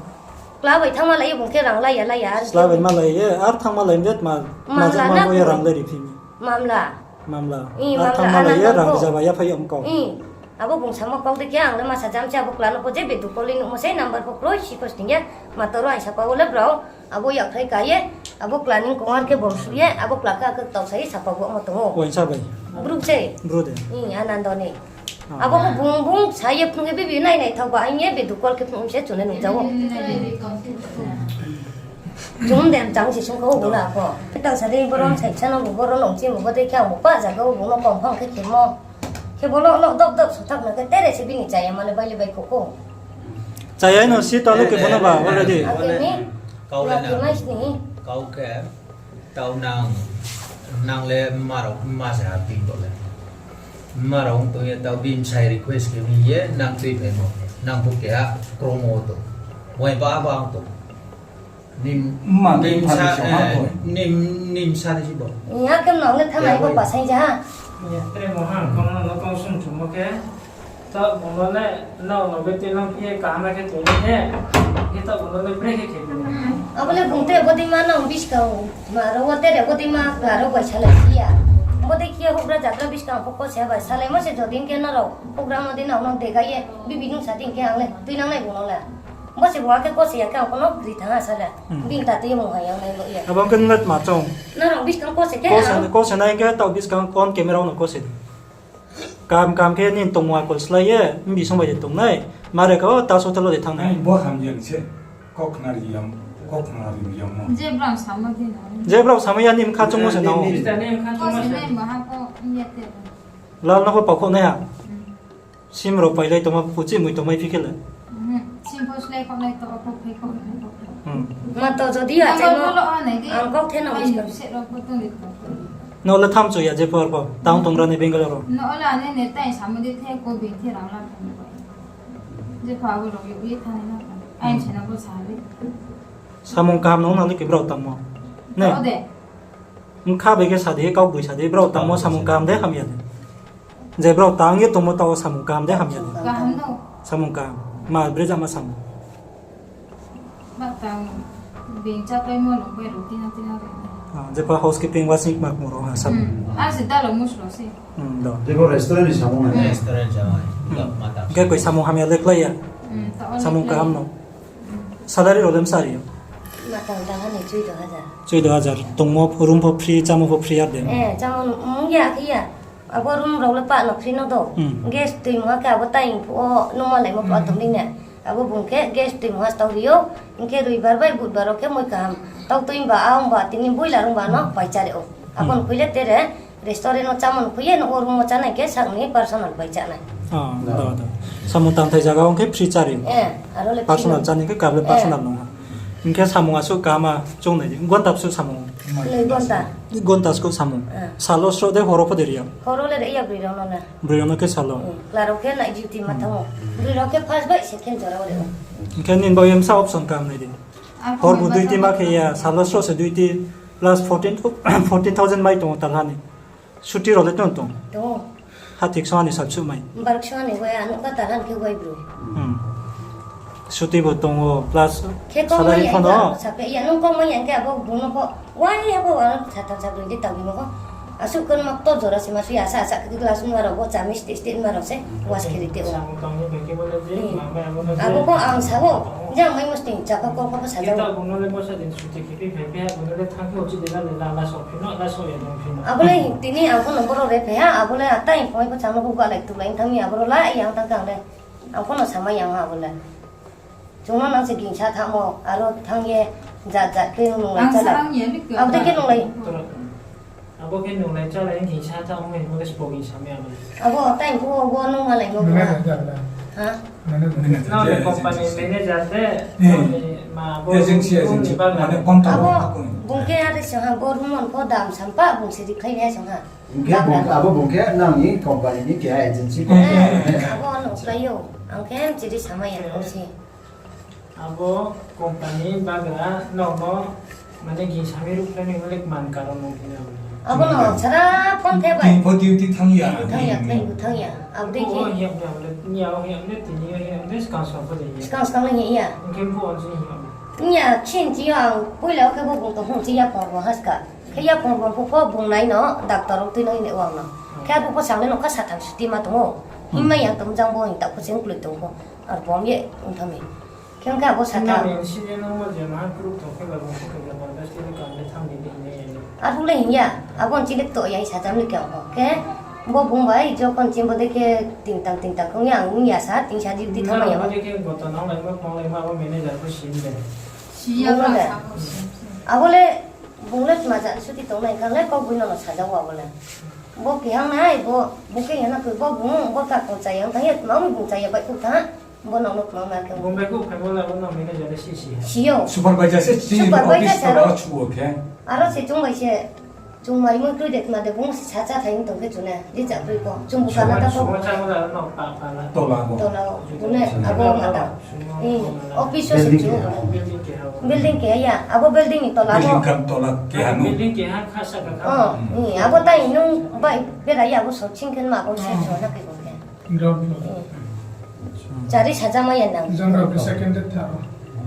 Kla bai thanng malai ye bung khe rang lai ya, lai ya. Kla bai malai ye, ar thanng malai ye, ma, ma ja ma bo ye rang le ri phi mi. Mamla. Mamla. Ar thanng malai ye, rang rza ba ya phai ong kau. Abo bung samo kau de khe ang le ma sa jam se abo kla no pho je bedu call ni nuhmo sei number pho kroi si pho sning ye. Ma toro ang sa pa o le brao. Abo yakhrai ka ye, abo kla ni kong ar khe bom su ye, abo kla khe akhe tau sa ye sapa bo mo tong o. Waisa bai? Bru se. Bru de? Anando ni. Abo bo bung bung sa ye phnuh ye bibi nai nai thao ba ang ye video call khe phnuh se chung le nung ja o. Chung de chang si sung kho bung na pho. Tang sa de borom sai sa no bo borom nung chi mo bo de khe ang bo pa ja kho bung no kong phang khe khe mo. Khe bo no, no, dop, dop, suthak no khe tere se bini chaya mane bai le bai kho kho. Chaya no si talo khe bo no ba already. Ake ni, kau le na. Kau khe, Tau nang, nang le mma rao, mma se ha bini bo le. Mma rao ong tong ye tau bini bsai request khe mi ye nang tuiphaimo. Nang pho keha kromo tong. Wai ba ba ong tong. Nim, mma nim sa, eh, nim, nim sa ni si bo. Nga khe nang le thanai bo pasai ja ha. Tre mo ha, kono no kong sung chumo khe. Taoh bung no le, nrao no be tuinang phi ye kaham khe tuinang khe, khe taoh bung no le bre khe khe tuinang. Abo le bung te bodei ma nang buskang ma rao wo tere bodei ma ka rao bai salai si ya. Bodei khe houhgra jagra buskang pho ko se bai salaimo se jodi khe nrao houhgra no dei nang no dega ye, bibi nung sa dei khe ang le tuinang nai bung no le. Bo se bung khe ko se ya khe ang kono kri thang ha sa le. Hmm. Bini ta tui ye mung hai yang nai bo ye. Abo khe nung le tma chong? Nrao buskang ko se khe ko se, ang ko se nai khe taoh buskang kon camera no ko se. Kaham kaham khe nini tongmung akol slái ye, mbi song bai de tongnai, mare ka o ta hotel wo de thanng nai. Ai, bo hamya ni se, kok khna ri yang, kok khna ri yang no. Je brao samo de na. Je brao samo ya ni mkha chungmo se nao. Nini mkha chungmo se. Ko se nai maha ko, iya te. Lal no pho pakhouh nai ha. Hmm. Sim rao pailai tongma, puchi mui tongmai phi khe le. Mhm. Sim pho slái kho nai to, kho phai kho nai to. Hmm. Ma to jodi ya, ang kau the no. Ai, se ro pho tong di to. No le tham chu ya je por pho. Tang tong ra ni Bangalore ro. No la ne ne tai samo di the ko bi the rang la. Je pha bo ro yo ye tha nai na. Ai, se na bo sa le. Samung kaham no na le ke brao tangmo. Ne? Ode. Mkha bai khe sa di, kau boi sa di, brao tangmo samung kaham de hamya de. Je brao tang ye tongmo taoh wo samung kaham de hamya de. Kaham no. Samung kaham. Ma bre jama samung. Ba tang beng cha paimo no bai ro tina tina ro. Ah, je pa housekeeping, washing ma kmo ro ha samung. Hmm. Ar se dalo muslo se. Hmm, do. Je bo restaurant ni samung na. Hmm. Restaurant jama. Hmm. Khe koi samung hamya le klái ya. Hmm, taoh wo le klái ya. Samung kaham no. Salary rao le msa ri yo? Ma tang tang ha ni chuido hajar. Chuido hajar. Tongmo pho, room pho free, chámo pho free ar de. Eh, chámo, mm, ya khe ya. Abo room rao le pah no free no do. Hmm. Gas tui mungha khe abo tai phuh wo nung malaimo pho tong di na. Abo bung khe gas tui mungha se tau ri ou. Hing khe roibar bai budbar rao khe moi kaham. Tau tui ba, a ong ba, tini boila rung ba no pai chá ri ou. Abo ni khui le tere. Restaurant no chámo ni khui ye, nouh wo room wo chánai khe sak ni personal bai chánai. Ah, do, do. Samung tangthai zaga ong khe free chári. Eh, aro le personal cháni khe kable personal nung ha. Hing khe samung asuh kaham a chung nai di. Gonta bsuh samung. Noi gonta. Gonta skuh samung. Eh. Salo sroh de horo pho de ri ya? Horo le ri ya broi rao no na. Broi rao no khe salo. Hmm, chla rao khe night duty ma thanng ou. Broi rao khe first bai second jora wo ri ou. Hing khe nini bo ye msa option kaham nai di. Hor bo duty ma khe ya, salo sroh se duty plus fourteen, fourteen thousand mai tong ou talha ni. Suti rao le tong tong? Tong. Hathik songha ni sabsuh mai. Bark songha ni wai, ano ka taran khe wai bro. Hmm. Suti bo tong ou, plus salary pho no. Khe kau mai ya, saphe ya, nung kau mai ya khe abo bung no pho. Wai abo ano satham sabroi de tang bimo pho. Asuh kon ma to jora se ma sui asa asa khe glass nung aro bo chami state state ma rao se. Was khe ri te ou. Abo pho ang sa ou. Jang mai musting chapa kau pho sa jao. Abo le tini ang pho no boro re phai ha, abo le atai phai pho chamo pho gualai tuklai thanng mi, abo ro la yang tang kang le. Ang pho no samai yang ha abo le. Chung no nang se gingsa thamo, aro thanng ye jat jat khe nunglai chala. Abo de khe nunglai. Abo khe nunglai chala, gingsa thamo, abo le spo gingsa mi abo le. Abo atai pho bo nung malai mo. Ha? Nang ni company manager de, nang ni ma bo agency, agency, mane contract. Abo bung khe are song ha, bo room on pho dam sampha bung se rikhlai nai song ha. Hing khe abo bung khe nang ni company ni keha agency. Eh, abo no khlai ou. Ang khe chiri samai ya no se. Abo company bagra nang no mane gingsa mi ruhkhlai ni malik man karon no khe na. Abo no sara phone khe bai. Tini pho duty thanng ya. Thanng ya, thanng ya, thanng ya. Abo de khe. Ni abo hing ya, tini hing ya, skang skang pho de ya. Skang skang le hing ya. Hing khe pho on se hing ya. Hing ya, chin chi yo ang poila khe bo bung tong hung chi ya phone bo haska. Khe ya phone bo pho bung nai no, doctor rao tui no hing de wang no. Khe abo pho sang le no kha satham suti ma tong ou. Hing mai yang tong jang bo hing ta pho ching kloi tong pho. Ar bom ye ong thanng mi. Khe ong khe abo satham. Arphuh le hing ya, abo ni chile kto ya, satham ni khe ong khe. Bo bung bai jokhon chini bo de khe tingtang tingtang khe ong ya, ang ong ya sa, tingsa duty thanng ya. Abo le, bung le tma jat suti tongnai khe ang le kau boi no no sajao abo le. Bo kehang nai, bo, bo khe hana khe bo bung, bo ka kong chaya ong thanng ya, tma ong bung chaya bai khe thanng. Bo nang no tma ma khe. Bung bai khe phaimo le bo nang manager le si si ha. Si yo. Supervisor se chini office to chuo khe. Aro se chung bai se, chung mai mui kroi de khna de, bung se sa chá thai tong khe chung ne, je chá kroi pho. Chung bu kana ta pho. Tola o. Tola o. Bung ne abo ma ta. Office o se chung. Building keha ya. Abo building ni tola o. Building kam tola keha no. Building keha khasa ka. Abo tai nung bai bera ya abo so ching khe ma abo se so na khe bung khe. Ground floor. Chari sajama ya nang. Jang rao khe second, third, third.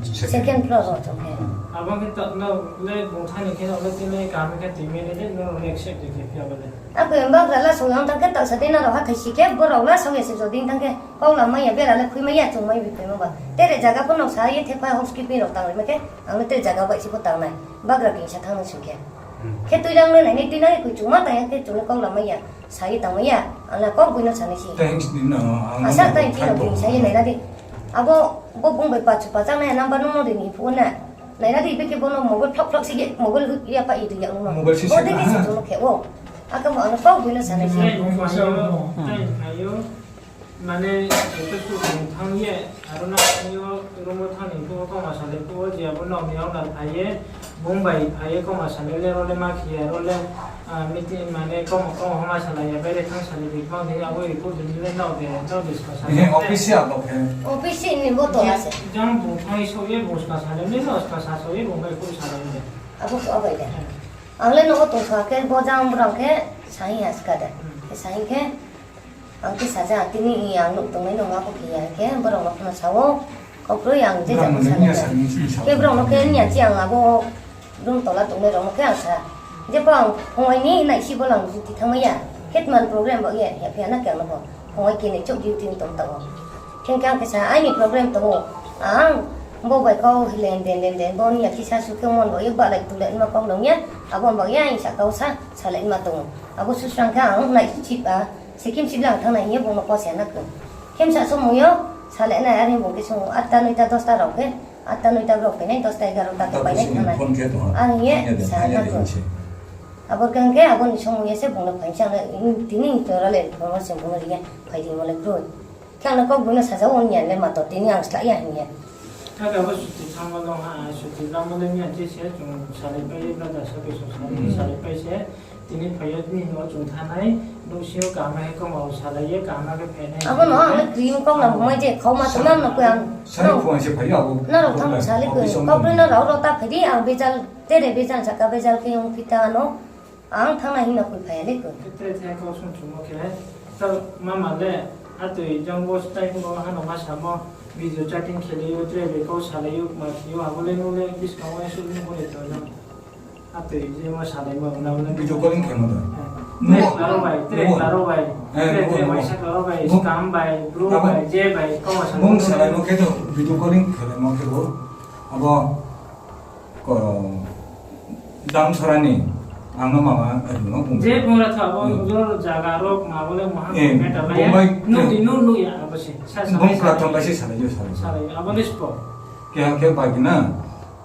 Second floor ro chung khe. Abo khe ta no le bung thani khe no le tini kaham khe tui mene de no le accept de khe phi abo le. Ako emba gra la so yang tang khe ta sa de na rao ha thai si khe bo rao la so ya se joding tang khe. Kau la mai ya bera le khui mai ya chung mai bi khui ma ba. Tere jaga pho no sa ye thepa housekeeping rao tang le ma khe. Ang le tere jaga bai si pho tang nai. Bagra kingsa thang no sing khe. Khe tui lang le nai ni tui nai khui chung ma tang ya khe chung le kau la mai ya. Sa ye tangmai ya, ang le kau boi no sanai se. Thanks ni no, ang asa no thanks ni no, thanks ni sa ye naira di. Abo, bo bung bai pachu pachang nai number no no ri ni phuh na. Naira di, bikhe bo no mobile phlok phlok si ye, mobile ya pa i di ya no. Mobile si se de ki ha. Chung no khe o. Aka mo ang kau boi no sanai se. Thanks ni no, thanks ni no. Mane, joto suh bung thanng ye, aro na thang yo, room wo thanng ni phuh wo kauma salai phuh wo, je abo nok ni owner phai ye, bung bai phai ye kauma salai le, ro le ma khe ye, ro le, meeting mane kauma, kauma ma salai ya, baire thanng salai di, thanng di, abo report di le, nrao de, nrao de ska salai. Office ya bo khe. Office ni bo tola se. Jang bung thanng ye souh ye, bung ska salai le, nrao ska sa souh ye, bung bai phuh salai le. Abo phuh abai de. Ang le nogo tongsa khe, bo jang brao khe, sahi ya ska de. Khe sahi khe, Ang khe saja, tini i ang nuh tongnai no ma bo khe ya khe, borao no phano sa o, kau kroi ang je jang sa ni khe. Khe borao no khe ni ya chi ang abo room tola tongnai rao no khe ang sa. Je pho ang phungai ni naisi bo lang duty thanngmai ya. Khe tman program bo ye, ya phi ya na khe ang no pho. Phungai khe ni chouh duty ni tong ta o. Khe khe ang khe sa, aini program tong o. Ang bo bai kau lenden lenden, bo ni ya khe sa su khe mon bo ye, balai tulai ma kau nong ya. Abo bo ye, ang sa kau sa, salai ma tong o. Abo susrang khe ang nai chip a. Sikim siblang thanng nai hing ye bung no kau se na khe. Khe bsa somoi yo, salai nai are bung khe song atta noita dosta rao khe, atta noita brao phai nai, dosta egarota khe phai nai thanng nai. Are hing ye sa na khe. Abo khe ang khe abo ni somoi yo se bung no phai sa nai, tini tora le phone wo se bung no ri ye phai di mo le kroi. Khe ang no kau bung no saja o ni ya le ma to tini ang slái ya hing ye. Khe abo suti thanngmo no ha, suti lamo le ni ya je se chung salai pai ye, brother sa khe song salai pai se. Tini phai yo tini no chung thanai, nouhsing yo kaham khe kauma salai ye, kaham khe phai nai. Abo no ang le cream kau na bumai je, khauma tongma no khe ang. Sari phuang se phai yo abo. Nrao thanng salai khe, kau broi nrao rao ta phai di, ang bejal, tere bejal saka bejal khe ong phi ta no, ang thanng na hing no khe phai ya le khe. Khe tere the kau song chung no khe, ta mama le, atoi jang bo style no hano ma samo, video chatting khe le yo, tere be kau salai yo, ma khe yo, abo le no le, buskang wo suh ni bo le to jang. Atoi je ma salaimo na, video calling khe mo da. Tre klaro bai, tre klaro bai, tre tre waisa klaro bai, skam bai, bru bai, je bai, kau ma salaimo. Bung salaimo khe to video calling khe mo khe bo. Abo ko dam sora ni ang no mama no bung. Je bung ra tha bo jor jaga rok ma bo le maha meta bai. Bung bai no di no no ya abo se. Sa sa bung sa. Pratham bai se salai yo salai. Salai abo le spo. Keha khe bai na.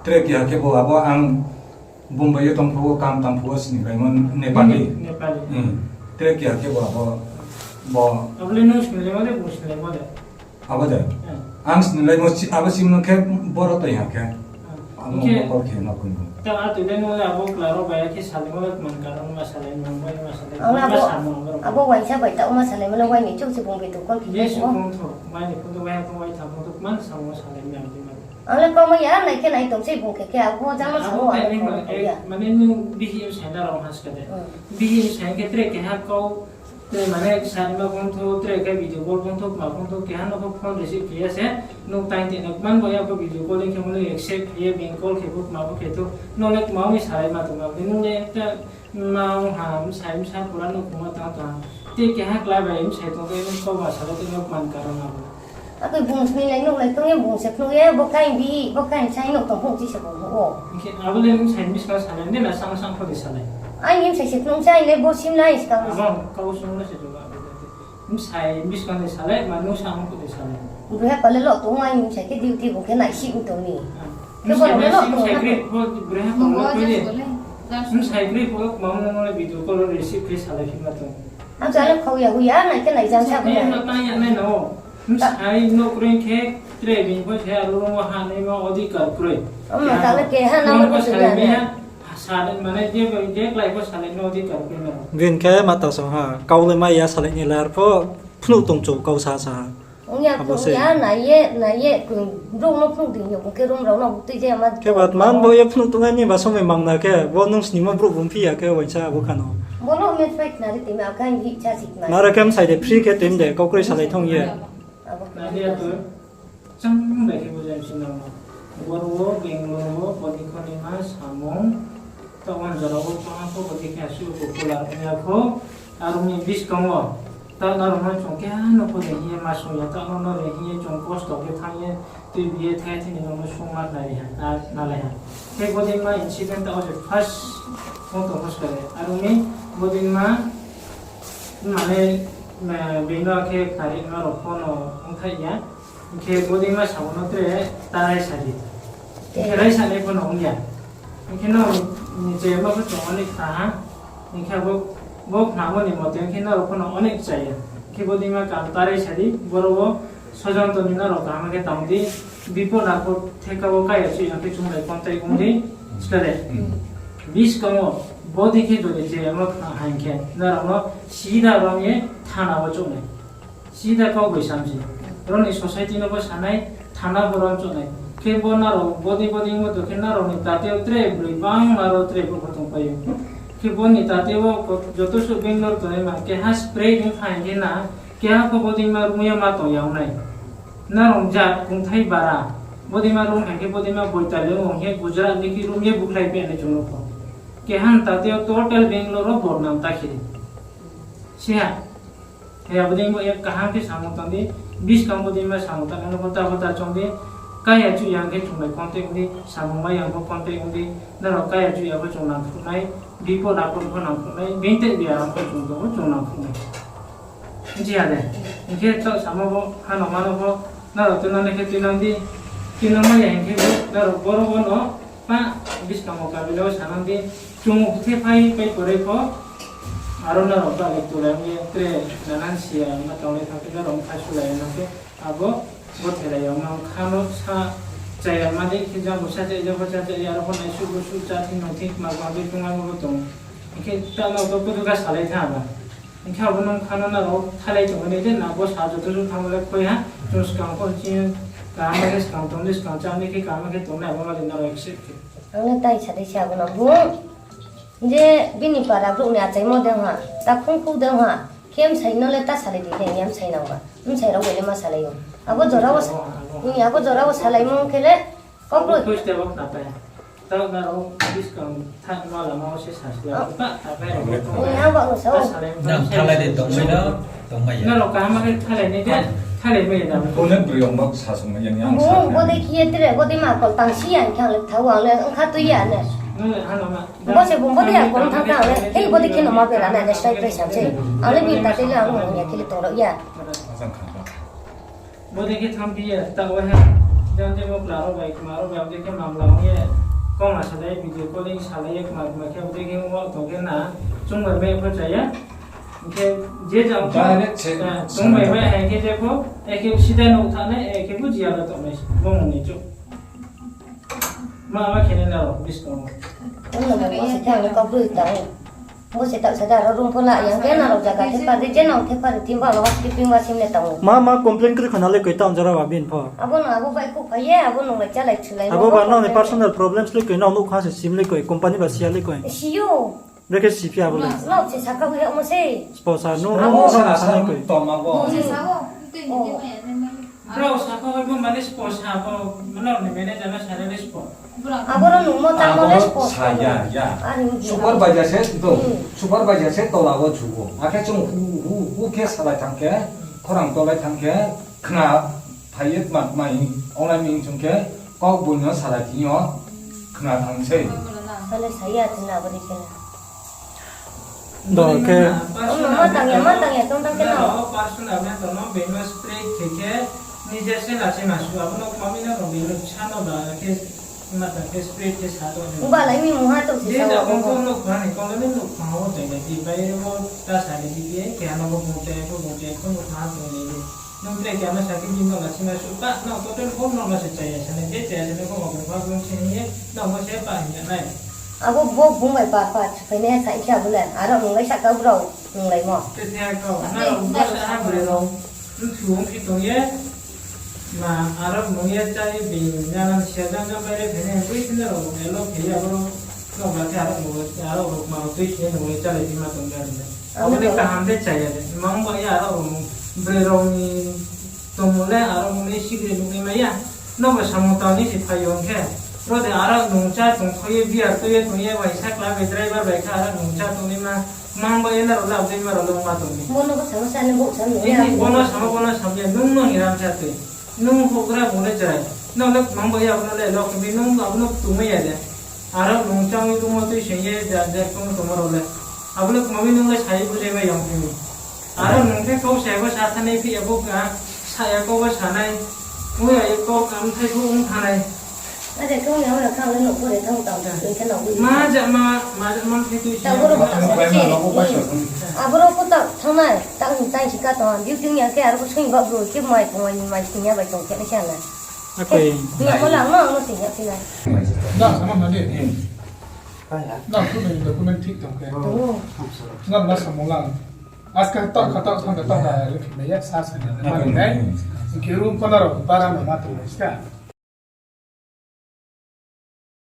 Tre keha khe bo abo ang Bombay yo tong phuh wo, kam tang phuh wo, sini laimo Nepali. Nepali. Hmm. Tre keha khe bo abo, bo. Abo le nung sini laimo de, bung sini laimo de? Abo de. Hmm. Ang sini laimo, abo sini khe boro toi ha khe. Hmm. Abo khe bo khe ma kung. Ta atoi le nung le abo klaro bai khe salai mo le man karon ma salai, nung bai ma salai. Ang le abo, abo waisa bai ta ma salai mo le wai ni chuk se bung bai to kol khe. Yes, kung tho, wai ni kung tho, wai tho, wai tho, man samo salai mo. Ang le kau mai ya, nai khe nai tong se bung khe khe, abo jang no samo ang le kau ya. Mane nung bihih bsai na rao ha ska de. Hmm. Bihih bsai khe tre keha kau, tre mane sa ni ma phone tho, tre khe video call phone tho, ma phone tho, keha no pho phone receive khe ya se, nung time tini man bo ya pho video call khe mo le accept khe ye, bini call khe pho, ma pho khe tho, no le ma mi salai ma tong ma, nung le ekta Nung ha, bsai bsa pura no kuma tang tang. Te keha klái bai bsai tong khe nung kau ba salai tei no man karon abo. Akhe bung sini lai nuh lai tong ye bung se phnuh ye, bo kain bi, bo kain sai no tong phung chi se bung nuh o. Hingkhe abo le bsai ni bsing salai, de na sang sang pho de salai. Aini bsai se phnuh sai le bo sim lai skang. Abo kau sung no se jawab. Bsai buskang de salai, ma nung sa ang pho de salai. Bihih pale lo tong ai nung sa khe duty bo khe nai si tong ni. Ah. Khe bo lo tong. Bsai kri pho, bihih pale lo tong ni. Bsai kri pho, ma mo mo le video call receive khe salai phi ma tong. Ang sa le khau ya hu ya, nai khe nai jang sa bo. Ni ma tang ya nai no. Bsai no kroi khe, tre bini pho se aro ro ha nai ma odhikar kroi. Ama ta le keha na mo ko salai ya. Salai mane je, je klái pho salai no di tor khe no. Bini khe ma ta song ha, kau le mai ya salai ni lar pho phnuh tong chou kau sa sa ha. Ong ya, abo phnuh se ya, nai ye, nai ye, brouh no phnuh di hing yo, bung khe room rao no butui je ma. Khe bat man bo ye phnuh tongnai ni ba somoi mang na khe, bo nung snimo brouh bung phi ya khe waisa abo kha no. Bo no me phai khna ri ti ma, akha hi cha si khna. Nara khe msai de free khe tuim de, kau kroi salai thong ye. Abo khna. Nai ya to. Chang bai khe bujai si no. Boro wo, Bangalore wo, boni khoni ma samung. Ta wan jora wo chang pho bodi khe asuh popular ong ya kho. Aro ni buskang wo. Ta nrao no chung keha no pho de hing ye ma sung ya, ta no no de hing ye chung kosto khe thanng ye, tui bi ye thai thini no no sung ma nai ha, na, na lai ha. Khe bodi ma incident ta wo se first ong tong pho skare. Aro ni bodi ma, mane, eh, bini no khe khari ma rao pho no ong thai ya. Hing khe bodi ma samo no tre ta raisa di. Hing khe raisa nai pho no ong ya. Hing khe no ni chaya ma pho chung onek khna ha. Hing khe bo, bo khnamo ni mote hing khe nrao pho no onek chaya. Hing khe bodi ma kam ta raisa di, boro wo sojon tong ni nrao kaham khe tang di, bipod apod theka wo kaya chuh ya khe chung bai contact ong di, skare. Buskang wo, bodi khe jodi chaya ma khna ha hing khe, nrao no sida rong ye thana wo chouh nai. Sida kau bai sam se. Ro ni society no bo sanai, thana bo rong chouh nai. Khe bo nrao bodi bodi mo to khe nrao ni tate wo tre broi bangma ro tre brouh pho tongpai ou. Khe bo ni tate wo ko-, joto suh Bangalore tongnai ma keha spray ong thai khe na, keha pho bodi ma rung ye ma tong ya ong nai. Nrao jat kongthai bara. Bodi ma rung hai khe bodi ma boitali ong khe Gujarat ni khe rung ye bukhlai pe nai chung no pho. Keha ni tate wo total Bangalore wo bodnam ta khe di. Siha. He abo dei bo ye kaham khe samung tang di, buskang bo dei ma samung tang nang pho ta pho ta chong di, kaya chuh ya khe chung bai contact ong di, samung mai ya pho contact ong di, nrao kaya chuh ya pho chung nangkhruh nai, bipod apod pho nangkhruh nai, bini te biaram pho chung tong pho chung nangkhruh nai. Hing ya de, hing khe taoh samo bo, hano mano pho, nrao tuinang nai khe tuinang di, tuinang mai ya hing khe bo, nrao boro bo no, Pa, buskang wo kabila wo sanang di, chung thephai pai pore pho, aro nrao ba le tulai ye tre nanan sia ma tonglai thang khe nrao mkha sulai nang khe, abo bo thelai ya ma mkha no sa chaya ma dei khe jang bo sa chaya, jang bo sa chaya, aro pho naisuh busuh chá thing nung thing ma ba dei tong abo bo tong. Hing khe ta no to kudu ga salai tha ba. Hing khe abo nung kha no nrao thalai tongmani je na bo sa joto joto thanngmo le khoi ha, chung skang pho chini kaham khe skang tong di, skang chá di khe kaham khe tongnai abo ma le nrao accept khe. Ang le tai sa dei se abo no bung. Je bini para brouh ni achaimo de ha, ta khungkhu de ha, khe bsai no le ta salai di de, ya bsai nang ba. Bsai rao bai le ma salai ou. Abo jora wo sa-, abo jora wo salaimo khe le, Kau bro. First step wo khna pai. Taoh nrao buskang thanngma lama wo se sa sla. Oh. Ba, ta pai rao. Ni ang ba no sa ou. Nang thalai de tongmai no, tongmai ya. Nrao kaham khe thalai nai de, thalai mai ya na. Bo le broi ong ba sa song yang sa. Bo, bo dei khe ye tre, bo dei ma kol tang si ya, ang khe ang le thao ang le, ang kha tui ya ne. Nung le hano ma. Bo se bung bo dei ya kol tang tang le, hei bo dei khe no ma bera na, ne sai pai sa se. Ang le bini ta tei le ang le ya khe le tong rao ya. Ajang kha ba. Bo dei khe thanngphi ye, taoh wo he, jang je bo kla rao bai, kma rao bai, abo dei khe mamla ong ye, kau ma salai, video calling salai ye, kma kma khe, abo dei khe ong wo tong khe na, chung bai mai pho chaya. Hing khe je jang pho, direct se, eh, chung bai mai hai khe je pho, ekhe sida nouh thanng nai, ekhe bo jia lo tong nai, bo mung ni chouh. Ma, ma khe nai nrao, buskang wo. Ong no, bo se thanng le kau bro tang. Bo se taoh sa da, aro room pho la yang khe nrao jaga thepa di, je nrao thepa di, thimba lo housekeeping ba sim le tang ou. Ma, ma complain kri khna le koi taoh jora ba bini pho. Abo no, abo bai khuh phai ye, abo nung lai chá lai chulai. Abo ba nrao ni personal problems le koi, nrao nouhkha se sim le koi, company ba si ya le koi. Si ou. Brekhe si phi abo le. Nrao se sakha wi hamo se. Spo sa, nung abo sa, sa, sa le koi. Tong ma bo. Nung se sa ou. Brao sakha wi bo mane spo sa bo, nrao ni manager no sa le spo. Abo ro nung mo tang mo le spo sa ya, ya. Supervisor se, to, supervisor se tola wo chugo. Akhe chung hu, hu, hu khe salai thang khe, khorang tolai thang khe, khna phai ye tma, tma hing, onglai mi hing chung khe, kau bung no salai thing yo, khna thang sei. Salai sa ya, tina abo dei khe. Dol khe. Personal ma tang ya, ma tang ya, tong tang khe no. Personal ma tong no, bini spray khe khe, nije se na se ma su, abo no kma mi no, bini sa no ba khe, ma tang khe spray khe sa tong. Uba lai mi mungha tong se sa. Je sa tong tong no kma ni, kong le no kma wo tong ya, di bai wo ta sa ni di khe, khe ano bo bung te, bo bung te, kong no kma tong ni di. Nung tre khe ano sa khe bini no na se ma su, pa, no, to tre kong no na se chaya, sa ni je chaya, sa ni kong no kma bung se ni ye, no mo se pa ni ya nai. Abo bo bung bai par par supainai sa khe abo le, aro nunglai sahka brao nunglaimo. Te the kau, na rao bsa ha bwrwi rao, nthu ongphi tong ye, ma aro nung ye chá ye bini nana sia jang jang bai le phainai, tui sini rao elo khe ye abo rao, no ba khe aro rao, aro rao ma rao tui sini nung ye chálai phi ma tong ya le. Abo le kaham de chaya de, mang ba ya aro rao nung, bwrwi rao ni tongmung le aro nung ni sikri nung ni ma ya. Nobo samung tang ni se phai yo hing khe, ro de aro nung chá tong kho ye beer tui ye tong ye, bai sakla bai driver bai kha aro nung chá tong ni ma, mang ba ye na rao le abdei ma rao le ma tong ni. Bono bo samo sa ni bo sa ni ya. Bono samo, bono samo ya, nung no hiram sa tui. Nung houhgra bung le chrai. Nung le mang ba ya, abo no le lo khe bi nung abo no tongmai ya de. Aro nung chá wi tongmo tui sing ye ja ja tong tongmo rao le. Abo le kma mi nung le sai bujai mai yang phi mi. Aro nung khe kau sa bo sa thanai phi ya bo ka, sa ya kau bo sanai. Ong ya ye kau kam thai phu ong thanai. Are kau ya ora kau le nouh pore thang tang, tui khe nouh wi. Ma ja ma, ma ja ma khe tui sing. Abo rao ko ta thangnai, ta hing tai sing ka tong, duty ya khe aro ko sing ba bro khe mai tong ni mai sing ya bai tong khe ni sa na. Akoi. Ni mo lang no, no sing ya phi nai. Na sama na de. Na tu ni document thik tong khe. Oh. Na na samo lang. Aska tok kha tok thang tok na le khe ya sa sa na. Akoi. Khe room ko na rao bara ma ma tong ska.